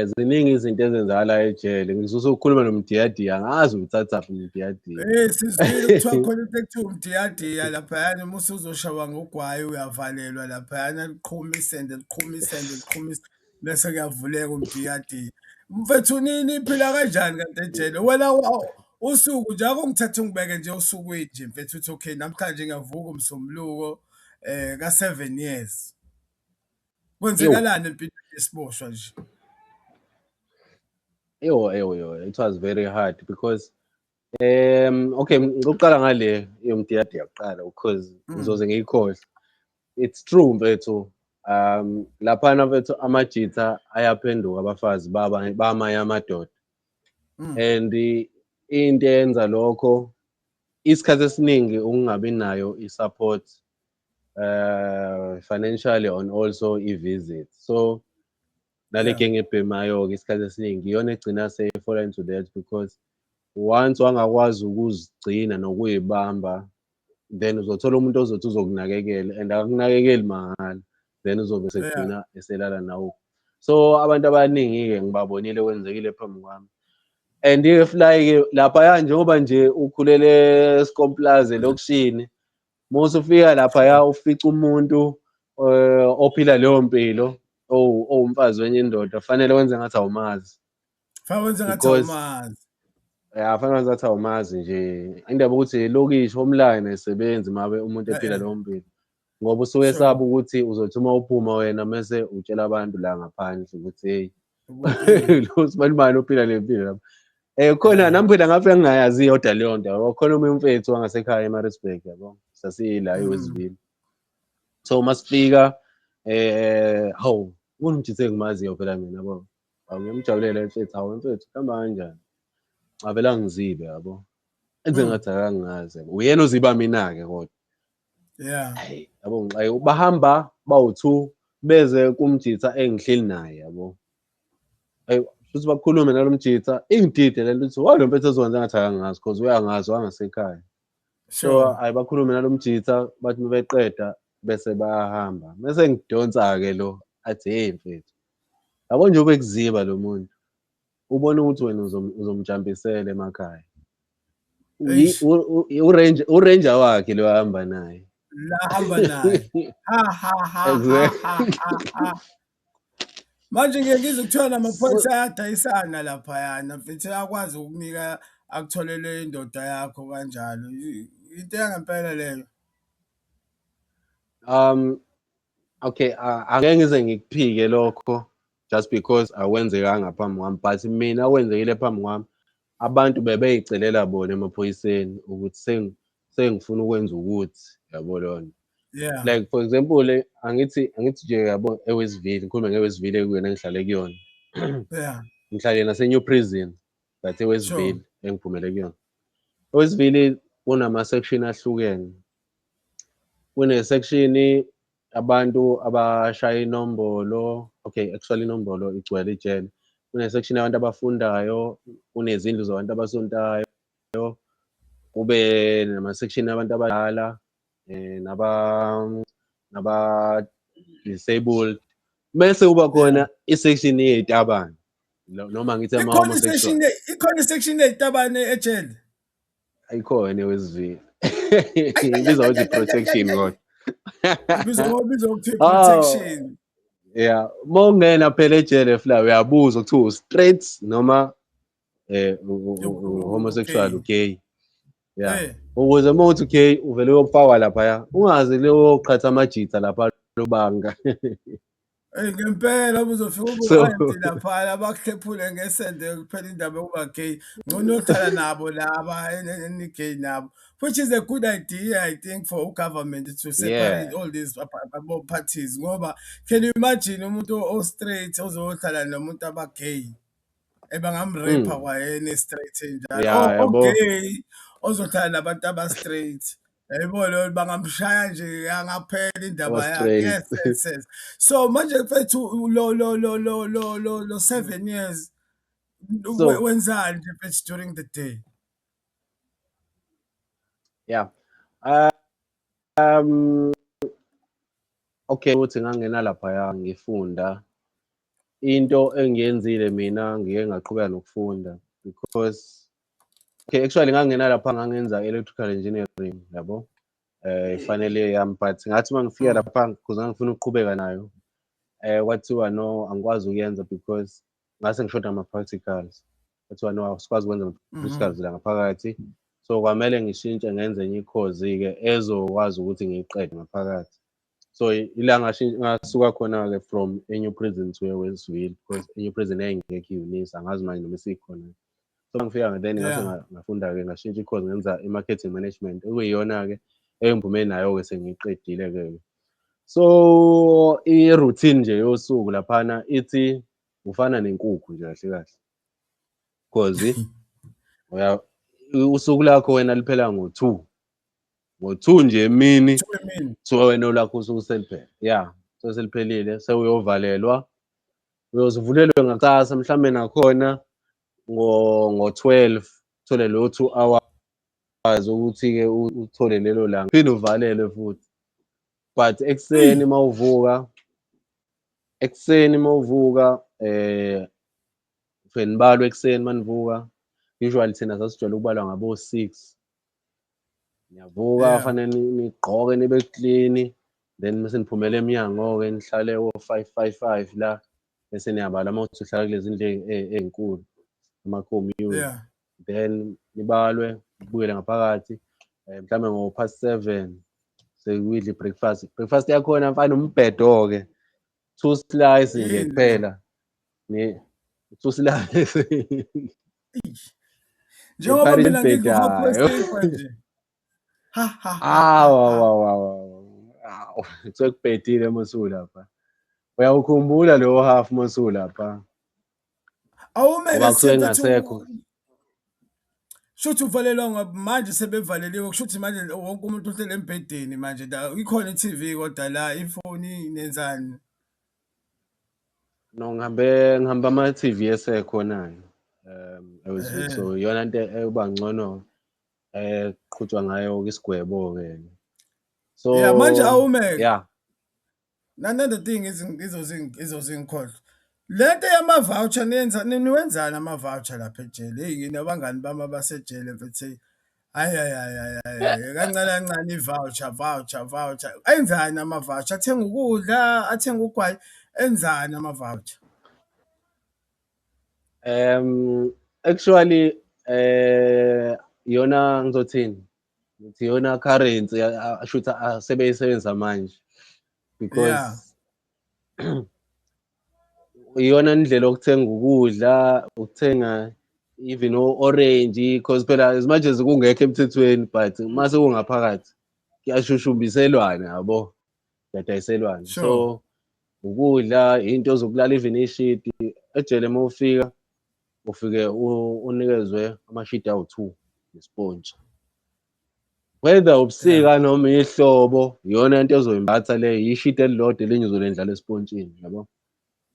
ziningi izinto ezenzakalayo ejele. Ngizwe usukhuluma nomdiyadiya, angazi uthathaphi umdiyadiya. Sizwile kuthiwa khona into ekuthiwa umdiyadiya laphayana, uma usuzoshawa ngogwayi uyavalelwa laphayana, liqhume isende, liqhume isende, liqhume, bese kuyavuleka umdiyadiya. Mfethu, niphila kanjani kanti ejele? Wena usuku nje, ake ungithathe ungibeke nje osukwini nje mfethu, uthi okay, namhlanje ngiyavuka uMsombuluko ka-7 years. Kwenzekalani empilweni yesiboshwa nje? Eyo, eyo, yo, it was very hard because okay, ngokuqala ngale yomdiyadiya kuqala, because ngizoze ngiyikhohlwe. It's true, mfethu. Laphana, mfethu, amajitha ayaphenduka abafazi baba bamanye amadoda. And into eyenza lokho isikhathi esiningi ukungabi nayo i-support financially and also i-visit. So nale genge ebhemayo-ke isikhathi esiningi iyona egcina seyi-fall into that, because once wangakwazi ukuzigcina nokuyibamba, then uzothola umuntu ozothi uzokunakekela and akakunakekeli mahhala, then uzobe sekugcina eselala nawe. So abantu abaningi-ke ngibabonile, kwenzekile phambi kwami. And-ke fly-ke laphaya, njengoba nje ukhulele eSkomplaza elokishini, uma usufika laphaya ufica umuntu ophila leyo mpilo, owumfazi wenye indoda, fanele wenze ngathi awumazi. Fanele wenze ngathi Because awumazi. Ya, fanele wenze ngathi awumazi nje. Indaba ukuthi ilokishi, homeline ayisebenzi uma umuntu ephila leyo mpilo. Ngoba usuke esaba ukuthi uzothi uma uphuma wena mese utshela abantu la ngaphandle ukuthi, hey, lo sibanibani ophila le mpilo lapha. Khona nami phela ngafika ngingayazi iyodwa leyo nto, yabo. Khona omunye umfethu wangasekhaya eMaritzburg, yabo. Sasila eWestville. So masifika hawu, kunomjitha engimaziyo phela mina, yabo. Hawu, ngiyamjabulela mfethu, hawu mfethu, kuhamba kanjani? Avele angizibe, yabo. Enze ngathi akangazi. Uyena oziba mina-ke kodwa. Hayi, yabo, ngixake bahamba bawu-2 beze kumjitha engihleli naye, yabo. Hayi, futhi bakhulume nalo mjitha, ingidide le nto ukuthi why lo mfethu ezokwenza ngathi akangazi, because uyangazi wangasekhaya. So hayi, bakhulume nalo mjitha, bathi beqeda bese bayahamba. Mese ngidonsa-ke lo athi, hey mfethu, yabo, nje ubekuziba lo muntu, ubona ukuthi wena uzomjampisela emakhaya. U-ranger wakhe lo ahamba naye. La hamba naye. Ha ha ha ha ha ha ha. Manje ngike ngizwe kuthiwa namaphoyisa ayadayisana laphayana mfethu, ayakwazi ukukunika, akutholele indoda yakho kanjalo. Into yangempela leyo? Okay, angeke ngize ngikuphike lokho just because akwenzekanga phambi kwami, but mina okwenzekile phambi kwami, abantu bebeyicelela bona emaphoyiseni ukuthi sengifuna ukwenza ukuthi, yabo lona. Like for example, angithi nje, yabo, eWestville, ngikhulume ngeWestville ekuyona engihlale kuyona. Ngihlale nase-New Prison, but eWestville engiphumele kuyona. EWestville kunama-section ahlukene. Kune-section abantu abashaya inombolo, okay, actually inombolo igcwele ijele. Kune-section yabantu abafundayo, kunezindlu zabantu abasontayo, kube nama-section abantu abadala naba disabled. Bese kuba khona i-section yezitabane, noma ngithi Ikhona ama-homosexual. I-section, ikhona i-section yezitabane ejele? Ayikhona eWestville. Ibizwa ukuthi protection kodwa. Ibizwa ukuthi protection. Yeah, uma ungena phela ejele fla, uyabuza kuthiwa straight noma homosexual, gay. Yeah. Ukuze uma uthi gay uvele uyofakwa laphaya, ungazi leyo qhatha amajitha lapha lobanga. Ey, ngempela uzofika ube laphaya bakuhlephule ngesende, kuphela indaba yokuba gay. Ngcono uyohlala nabo laba eni-gay nabo. Which is a good idea, I think, for government to separate all these parties, ngoba can you imagine umuntu o-straight ozohlala nomuntu aba-gay? Ebangam-rape kwayena e-straight enjalo. O-gay ozohlala nabantu aba-straight. Yayibona leyo, bangamshaya nje angaphela indaba yakhe. Yes. So manje mfethu, lo 7 years So Wenzani nje, mfethu, during the day? Yeah. Okay, ukuthi ngangena laphaya ngifunda, into engiyenzile mina, ngike ngaqhubeka nokufunda because, okay, actually ngangena lapha ngangenza electrical engineering, yabo, final year yami, but ngathi uma ngifika lapha, because ngangifuna ukuqhubeka nayo, kwathiwa no, angikwazi ukuyenza because ngase ngishoda ama-practicals. Kwathiwa no, asikwazi ukwenza ama-practicals la ngaphakathi, so kwamele ngishintshe ngenze enye i-course-ke ezokwazi ukuthi ngiyiqede ngaphakathi. So ila ngasuka khona-ke from e-New Prison to e-Westville, because e-New Prison yayingekho i-UNISA, angazi manje noma isikhona. So ngifika then ngase ngafunda-ke, ngashintsha i-course, ngenza i-marketing management, okuyiyona-ke engiphume nayo-ke sengiyiqedile-ke. So i-routine nje yosuku laphana ithi ufana nenkukhu nje kahle kahle, 'cause uya usuku lakho wena liphela ngo-2, ngo-2 nje emini. 2 emini. Kuthiwa wena olwakho usuku seliphele, ya, seseliphelile, sewuyovalelwa, uyoze uvulelwe ngakusasa mhlambe nakhona ngo-12, uthole lo 2 hours ukuthi-ke uthole lelo langa, uphinde uvalelwe futhi. But ekuseni mawuvuka, ekuseni mawuvuka, ufike nibalwe ekuseni manivuka. Usually thina sasijwayele ukubalwa ngabo-6. Niyavuka, fanele nigqoke, nibe clean, then mase niphumela emnyango-ke, nihlale o-five five five la, bese niyabala uma kuwukuthi uhlala kulezi ndlu ey'nkulu, ama-commune. Then nibalwe, nibuyele ngaphakathi, mhlambe ngo-7:30 sekuyidla i-breakfast. Breakfast yakhona, mfana, umbhedo-ke, two slice nje Yini? kuphela, two slice. Njengoba mina ngidla u-half Embhedayo. wesinkwa nje. Ha ha ha Hawu, ha ha. hawu, hawu, hawu, kuthiwa kubhedile uma usulapha. Uyawukhumbula lowo half uma usulapha? Awumele. Ngoba kusuke kungasekho. Shuthi uvalelwa manje, sebevaleliwe, kushuthi manje wonke umuntu uhleli embhedeni manje la, ikhona i-TV kodwa la, ifoni, nenzani? No, ngihambe ama-TV esekhona-ke so iyona nto eba ngcono, qhutshwa ngayo isigwebo-ke. So Yeah, manje awumeke. Yeah. Another thing izoze ingikhohlwe. Lento yama-voucher, niyenza niwenzani ama-voucher lapha ejele? Hheyi, nginabangani bami abasejele, mfethu, hhayi hhayi hhayi hhayi hhayi, kancane kancane i-voucher, voucher, voucher. Enzani ama-voucher? Athenga ukudla, athenga ugwayi, enzani ama-voucher? Actually iyona, ngizothini? Ngithi iyona currency ashuthi asebeyisebenzisa manje because iyona indlela yokuthenga ukudla, ukuthenga even o-orange, cause phela as much as kungekho emthethweni, but mase kungaphakathi kuyashushumbiselwana, yabo, kuyadayiselwana. So ukudla, into zokulala, even ishidi ejele uma ufika, ufike unikezwe amashidi awu-2 nespontshi. Whether ubusika noma ihlobo, iyona into ozoyimbatha leyo, ishidi elilodwa, elinye uzolendlala espontshini, yabo.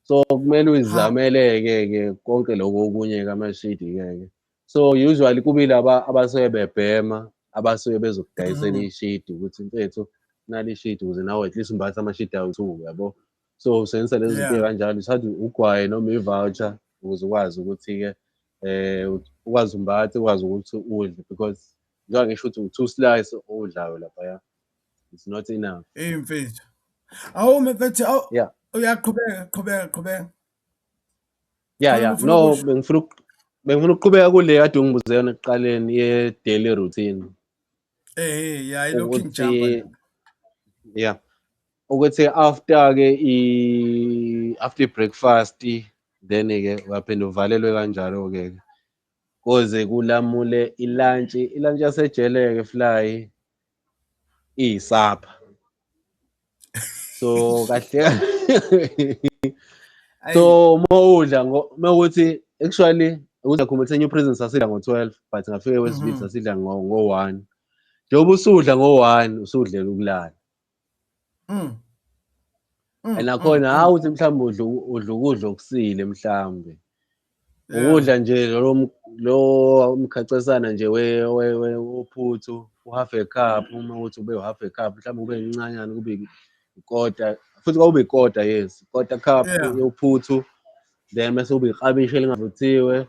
So kumele uyizamele-ke ke konke lokho okunye-ke, amashidi-ke ke. So usually kube yilaba abasuke bebhema abasuke bezokudayisela ishidi ukuthi, "Mfethu, nali ishidi ukuze nawe at least umbathe amashidi awu-2," yabo. So usebenzisa lezi zinto ey'kanjalo, uthathe ugwayi noma i-voucher ukuze ukwazi ukuthi-ke ukwazi umbathe, ukwazi ukuthi udle, because njengoba ngisho ukuthi u-two slice owudlayo laphaya, it's not enough. Eyi mfethu, awume mfethu, awu. Uyaqhubeka, qhubeka, qhubeka. Yeah. Khona Yeah. ubufuna No. ukusho? Bengifuna ukuqhubeka kule kade ungibuze yona ekuqaleni, ye-daily routine. Ya, ilokhu ingijamba. Ukuthi, yeah, ukuthi after ke i after breakfast, then ke uyaphinda uvalelwe kanjalo ke koze kulamule i-lunch. I-lunch yasejele ke, fly, iyisapha, so kahle. So uma udla, mawukuthi actually ukuthi ngakhumbula New Prison sasidla ngo-12, but ngafika eWestville sasidla ngo-1. Njengoba usudla ngo-1, usudlela ukulala. And nakhona, hawu, uthi mhlawumbe udla ukudla okusile mhlawumbe. Ukudla nje lo mkhacesana nje wophuthu, u-half a cup, uma uthi ube u-half a cup, mhlawumbe ube mncanyana kube ikota, futhi kwakube ikota, yes, ikota cup yophuthu, then mase kube iklabishi elingavuthiwe.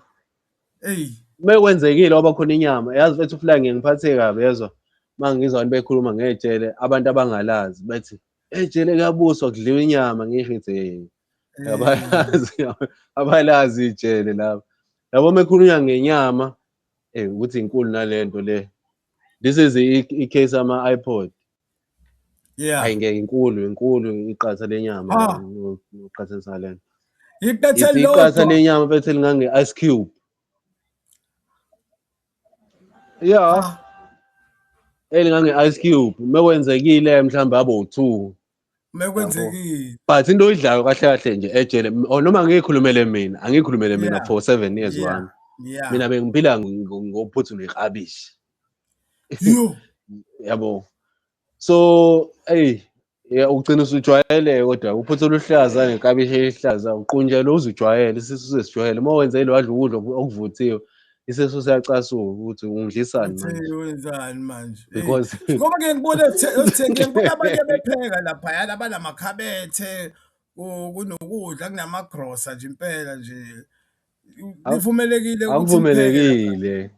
Eyi. Mekwenzekile waba khona inyama, yazi mfethu uFly ngiye ngiphatheke kabi yezwa, uma ngizwa abantu bekhuluma ngejele, abantu abangalazi bethi ejele kuyabuswa kudliwa inyama, ngisho ngithi hey, abalazi, abalazi ijele laba. Yabo uma ekhulunywa ngenyama, ukuthi inkulu nalento le. This is i-case ama-iPod. Yeah. Hayi ngeke, inkulu, inkulu iqatha lenyama, uqhathanisa lento. Iqatha Iqatha lenyama mfethu elingange-ice cube. Yeah. Elingange-ice cube, mekwenzekile mhlawumbe abo 2. Mekwenzekile. But into oyidlayo kahle kahle nje ejele, or noma ngiyikhulumele mina, angikhulumele mina for 7 years wami. Mina bengiphila ngophuthu neklabishi. Yo. Yabo. So, hey, ugcina usujwayele kodwa uphuthu oluhlaza neklabishi elihlaza, uqunjelwe uzujwayele, isisu sesijwayele. Uma wenze lo wadla ukudla okuvuthiwe, isisu siyacasuka ukuthi ungidlisani manje. Wenzani manje? Because ngoba ke ngibona ngibona abanye bepheka lapha, abanamakhabethe, kunokudla, kunamagrosa nje impela nje. Livumelekile ukuthi akuvumelekile.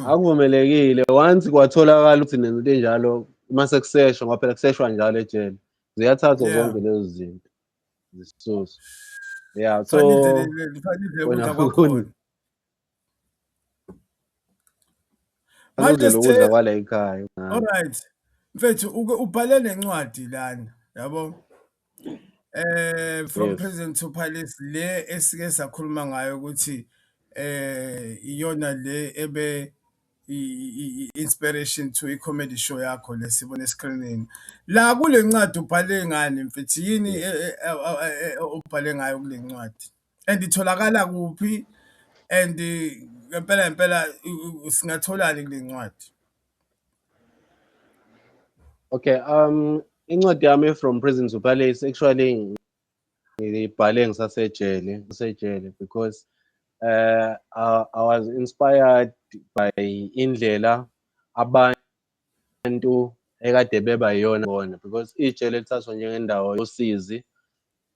Akuvumelekile. Once kwatholakala ukuthi nenza into enjalo, uma sekuseshwa, ngoba phela kuseshwa njalo ejele, ziyathathwa zonke lezo zinto zisusa. Yeah, so manje ukudla kwala ekhaya. All right. Mfethu ubhale nencwadi lana, yabo? From Prison to Palace, le esike sakhuluma ngayo ukuthi iyona le ebe inspiration to i-comedy show yakho lesibone screening. La kule ncwadi ubhale ngani mfethu? Yini ubhale ngayo kule ncwadi? And itholakala kuphi? And ngempela ngempela singatholani kule ncwadi? Okay, incwadi yami From Prison to Palace actually ngiyibhale ngisasejele, because I was inspired by indlela abantu ekade beba yiyona bona, because ijele lithathwa njengendawo yosizi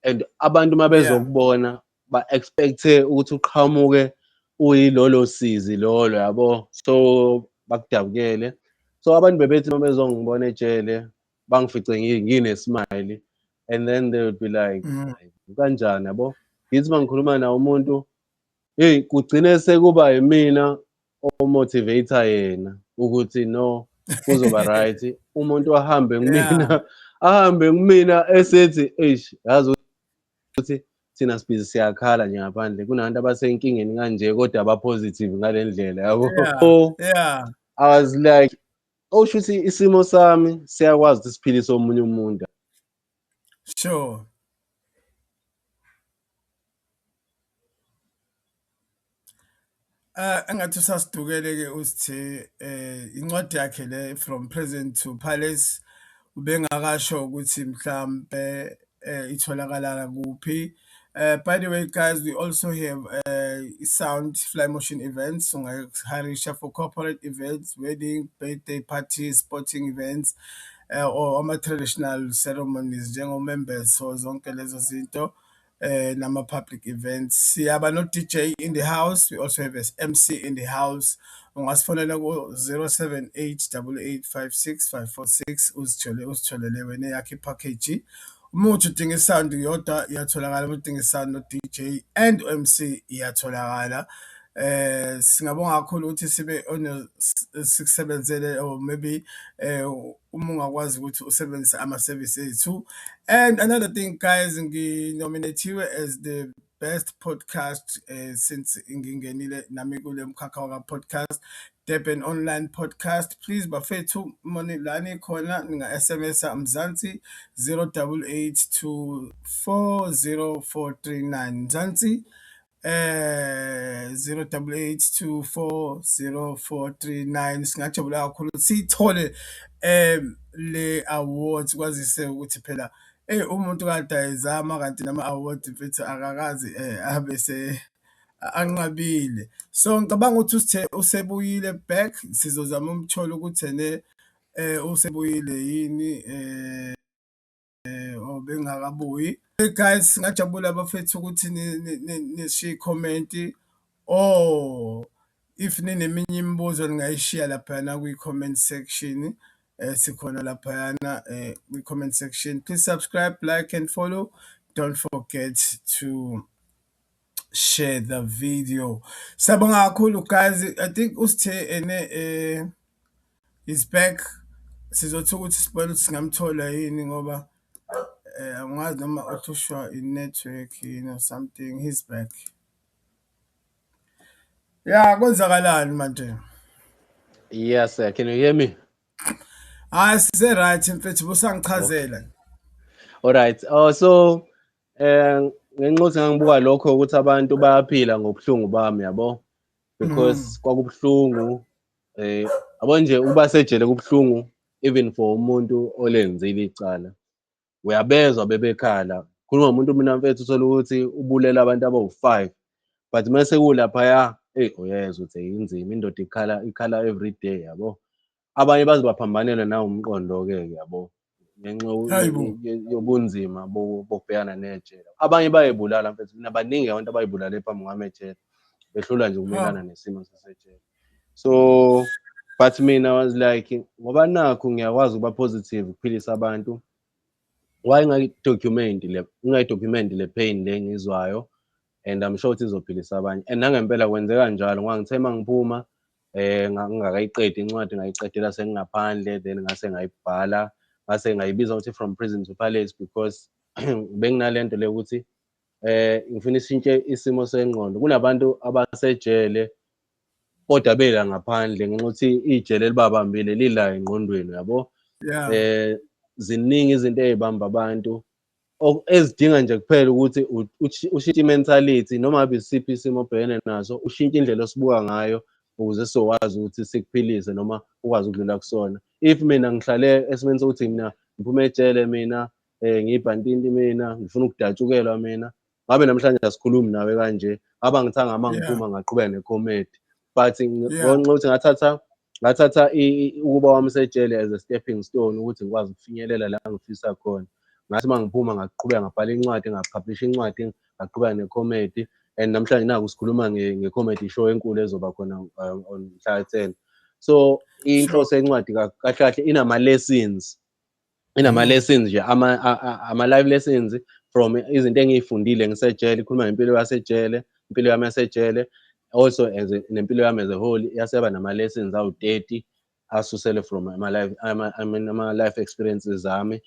and abantu uma bezokubona ba-expect-e ukuthi uqhamuke uyilolo sizi lolo, yabo, so bakudabukele. So abantu bebethi uma bezongibona ejele bangifice ngine-smile, and then they would be like, kanjani, yabo? Ngithi uma ngikhuluma nawo umuntu, hey, kugcine sekuba yimina omotivator yena ukuthi no, kuzoba right. Umuntu ahambe kumina, ahambe kumina esethi eish, yazi ukuthi thina sibhizi siyakhala nje ngaphandle, kunabantu abasenkingeni kanje kodwa aba-positive ngale ndlela, yabo. So I was like, osho ukuthi isimo sami siyakwazi ukuthi siphilise omunye umuntu. Sure. Engathi usasidukele ke uSithe, incwadi yakhe le From Prison to Palace, ubengakasho ukuthi mhlambe itholakala kuphi. By the way guys, we also have sound Fly Motion events, ungaharisha for corporate events, wedding, birthday parties, sporting events, or ama traditional ceremonies njengomembeso, so zonke lezo zinto. Nama public events. Siyaba no DJ in the house, we also have a MC in the house. Ungasifonela ku 078 885 6546 uzitholele wena yakhe package. Uma uthi udinga isound yodwa iyatholakala, uma udinga isound no DJ and MC iyatholakala. Singabonga kakhulu ukuthi sibe sikusebenzele, or maybe uma ungakwazi ukuthi usebenzise ama services ethu. And another thing guys, nginominatiwe as the best podcast since ngingenile nami kule mkhakha waka podcast, Durban Online Podcast. Please bafethu, lani khona ninga SMS Mzansi 0882404439, Mzansi 0882404439. Singajabula kakhulu sithole le awards, kwazise ukuthi phela umuntu kade ayizama kanti nama awards mfethu akakazi abe se anqabile. So ngicabanga ukuthi uSithe usebuyile back, sizozama umthola ukuthi ene usebuyile yini or bengakabuyi. Hey guys, singajabula bafethu ukuthi nishiye i-comment or if nineminye imibuzo ningayishiya laphayana kwi-comment section. Sikhona laphayana kwi-comment section. Please subscribe, like and follow. Don't forget to share the video. Siyabonga kakhulu guys. I think uSithe ene is back. Sizothi ukuthi sibone ukuthi singamthola yini ngoba angazi noma uhlushwa i-network yini or something. He's back. Yeah, kwenzakalani manje? Yes, sir. Can you hear me? Hayi, sise right mfethu, busangichazela. All right. Oh, so ngenxa yokuthi ngangibuka lokho ukuthi abantu bayaphila ngobuhlungu bami, yabo, because kwakubuhlungu, yabo nje, ukuba sejele kubuhlungu even for umuntu olenzile icala. Uyabezwa bebekhala. Khuluma ngomuntu, mina mfethu, uthola ukuthi ubulela abantu abawu-5, but mase kulaphaya, eyi, uyezwa ukuthi inzima indoda ikhala, ikhala every day, yabo. Abanye baze baphambanelwe nawumqondo-ke, yabo, ngenxa Hayibo. yobunzima bokubhekana nejele. Abanye bayayibulala mfethu, mina baningi abantu abayibulale phambi kwami ejele, behlulwa nje ukumelana nesimo sasejele. So but mina was like, ngoba nakhu ngiyakwazi ukuba positive, ukuphilisa abantu, why ngingayi-document le, ngingayi-document le pain le engiyizwayo? And I'm sure ukuthi izophilisa abanye, and nangempela kwenzeka njalo, ngoba ngithe uma ngiphuma ngingakayiqedi incwadi, ngayiqedela sengingaphandle. Then ngase ngayibhala, ngase ngayibiza ukuthi From Prison to Palace, because benginalento le ukuthi ngifuna ishintshe isimo sengqondo kunabantu abasejele kodwa bela ngaphandle, ngenxa yokuthi ijele libabambile lila engqondweni, yabo. Ziningi izinto ey'bamba abantu ezidinga nje kuphela ukuthi ushintshe i-mentality, noma ngabe isiphi isimo obhekene naso, ushintshe indlela osibuka ngayo ukuze sizokwazi ukuthi sikuphilise noma ukwazi ukudlula kusona. If mina ngihlale esimeni sokuthi mina ngiphume ejele, mina ngiyibhantinti, mina ngifuna ukudatshukelwa, mina ngabe namhlanje asikhulumi nawe kanje, ngaba ngithanga uma ngiphuma ngaqhubeka ne-comedy, but ngenxa yokuthi ngathatha ukuba wami sejele as a stepping stone ukuthi ngikwazi ukufinyelela la ngifisa khona. Ngathi uma ngiphuma ngaqhubeka ngabhala incwadi, nga-publish-a incwadi, ngaqhubeka ne-comedy, and namhlanje naku sikhuluma nge-comedy show enkulu ezoba khona on mhla 10. So inhloso yencwadi kahle kahle inama-lessons, inama-lessons nje, ama-live lessons from izinto engiy'fundile ngisejele. Ikhuluma ngempilo yasejele, impilo yami yasejele, also as nempilo yami as a whole, yaseba nama-lessons awu-30 asusele from ama-life, I mean, ama-life experiences ami.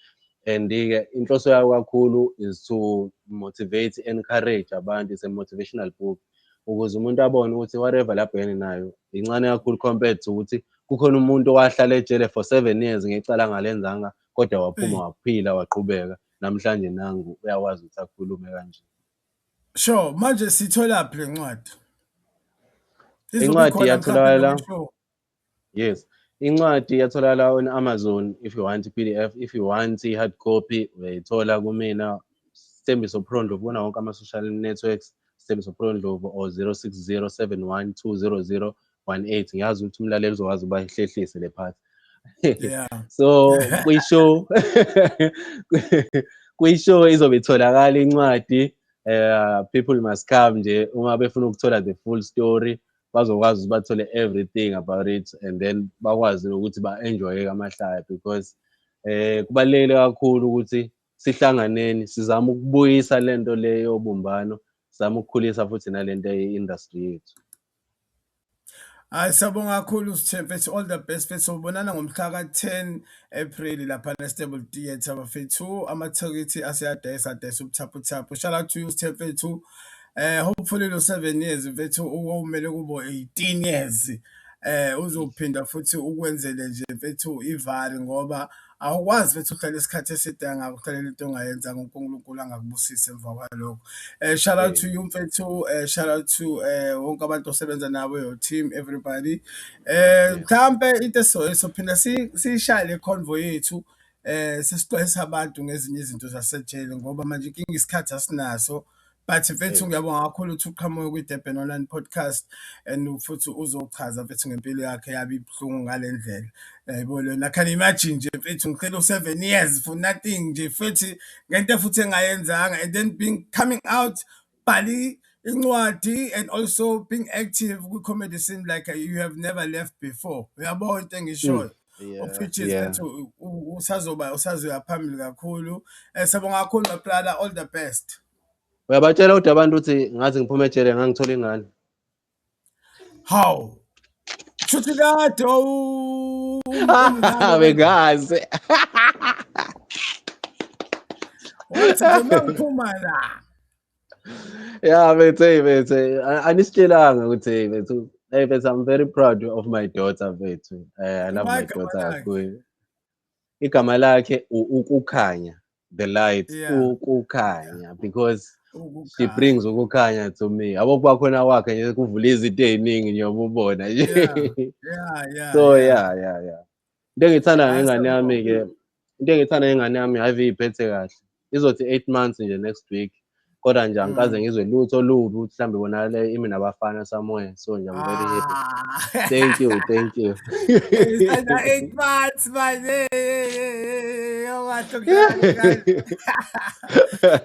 And-ke inhloso yayo kakhulu is to motivate, encourage abantu. It's a motivational book ukuze umuntu abone ukuthi whatever la abhekene nayo incane kakhulu compared to ukuthi kukhona umuntu owahlala ejele for 7 years ngecala angalenzanga, kodwa waphuma, waphila, waqhubeka, namhlanje nangu uyakwazi ukuthi akhulume kanje. Sure, manje sitholaphi le ncwadi? Izobe Incwadi ikhona mhlawumbe iyatholakala kwi-show? Yes, incwadi iyatholakala on Amazon if you want i-PDF. If you want i-hard copy, uyayithola kumina, Sithembiso Pro Ndlovu, kuwona wonke ama-social networks, Sithembiso Pro Ndlovu, or 0607120018. Ngiyazi ukuthi umlaleli uzokwazi ukuba ihlehlise le part. So kwi-show izobe itholakala incwadi. People must come nje uma befuna ukuthola the full story, bazokwazi ukuthi bathole everything about it and then bakwazi nokuthi ba-enjoye amahlaya, because kubalulekile kakhulu ukuthi sihlanganeni, sizame ukubuyisa lento le yobumbano, sizame ukukhulisa futhi nalento ye-industry yethu. Hayi, siyabonga kakhulu Sithe mfethu, all the best mfethu. Sobonana ngomhla ka-10 April lapha e-Stable Theatre bafethu. Amathikithi aseyadayisa, adayisa ubuthaphuthaphu. Shout out to you, Sithe mfethu. Hopefully lo 7 years mfethu okumele kube 18 years uzophinda futhi ukwenzele nje mfethu ivari, ngoba awukwazi mfethu ukuhlala isikhathi eside kangaka uhlalela into ongayenzanga, uNkulunkulu angakubusisi emva kwalokho. Shout out to you mfethu, shout out to wonke abantu osebenza nabo, your team, everybody. Mhlambe into esophinda siyishaye le convo yethu, sesixwayisa abantu ngezinye izinto zasejele, ngoba manje inkinga isikhathi asinaso. But mfethu, Hey. ngiyabonga kakhulu ukuthi uqhamuke kwi-Durban Online Podcast and futhi uzochaza, mfethu, ngempilo yakhe yabe ibuhlungu ngale ndlela. Yayibona lena, I can imagine nje, mfethu, ngihleli u-7 years for nothing nje, futhi ngento futhi engayenzanga, and then being coming out, bhali incwadi, and also being active kwi-comedy scene like you have never left before. Uyabona into engishoyo? Of which is, mfethu, usazoba usazoya phambili kakhulu. Siyabonga kakhulu, my brother, all the best. Uyabatshela kodwa abantu ukuthi ngathi ngiphuma ejele ngangithola ingane. Hawu, shuthi kade umngane. Bengazi. Wathi nje mangiphuma la. Yeah, mfethu, hey mfethu, anisitshelanga ukuthi, hey mfethu, hey mfethu, I'm very proud of my daughter, mfethu. I love my Igama daughter lakhe? Kakhulu. Igama lakhe ukukhanya, the light, ukukhanya, because she brings ukukhanya to me. Yabo, kuba khona kwakhe nje kuvula izinto ey'ningi nje ubona nje. So yeah. Into engiyithanda Hayi, ngengane siyabonga. yami-ke, into engiyithanda ngengane yami, ave iy'phethe kahle. Izothi 8 months nje next week. Kodwa nje angikaze ngizwe lutho olubi ukuthi mhlawumbe ibonakale imi nabafana somewhere. So nje I'm very happy. Ah. Thank you, thank you. Isanda 8 months man. Hey, hey, hey, hey, awukahle ukudlala ngengane.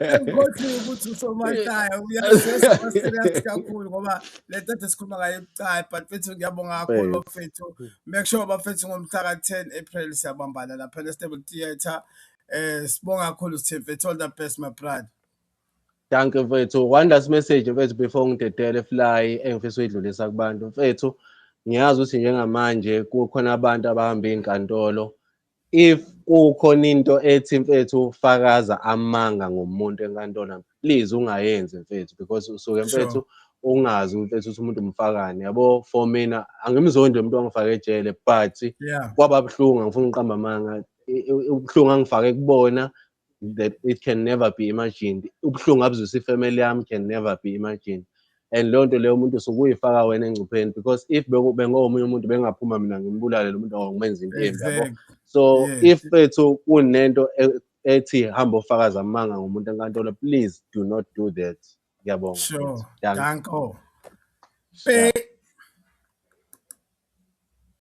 Sengikhohliwe ukuthi usomahlaya, uyazi, sesiba-serious kakhulu ngoba le nto ade sikhuluma ngayo ibucayi, but mfethu, ngiyabonga kakhulu. Mfethu. Bafethu, make sure, bafethu, ngomhla ka-10 April siyabambana lapha e-Stable Theatre. Sibonga kakhulu, sithe, mfethu, all the best, my brother. Dankie, mfethu. One last message, mfethu, before ngidedele fly, engifisa ukuyidlulisa kubantu. Mfethu, ngiyazi ukuthi njengamanje kukhona abantu abahamba iy'nkantolo. If kukhona into ethi, mfethu, fakaza amanga ngomuntu enkantolo, please ungayenzi, mfethu, because usuke, mfethu, ungazi, mfethu, ukuthi umuntu umfakani, yabo. For mina, angimzondi umuntu ongifake ejele, but kwaba buhlungu, angifuni ukuqamba amanga. Ubuhlungu angifake kubona, that it can never be imagined. Ubuhlungu abuzwisa ifamily yami can never be imagined. And leyo nto leyo, umuntu usuke uyifaka wena engcupheni, because if bengomunye umuntu bengaphuma mina ngimbulale lo muntu or ngimenze into embi, yabo. So if, mfethu, kunento ethi hamba ofakaza amanga ngomuntu enkantolo, please do not do that. Ngiyabonga, mfethu. Dankie. Danko. Sharp. Be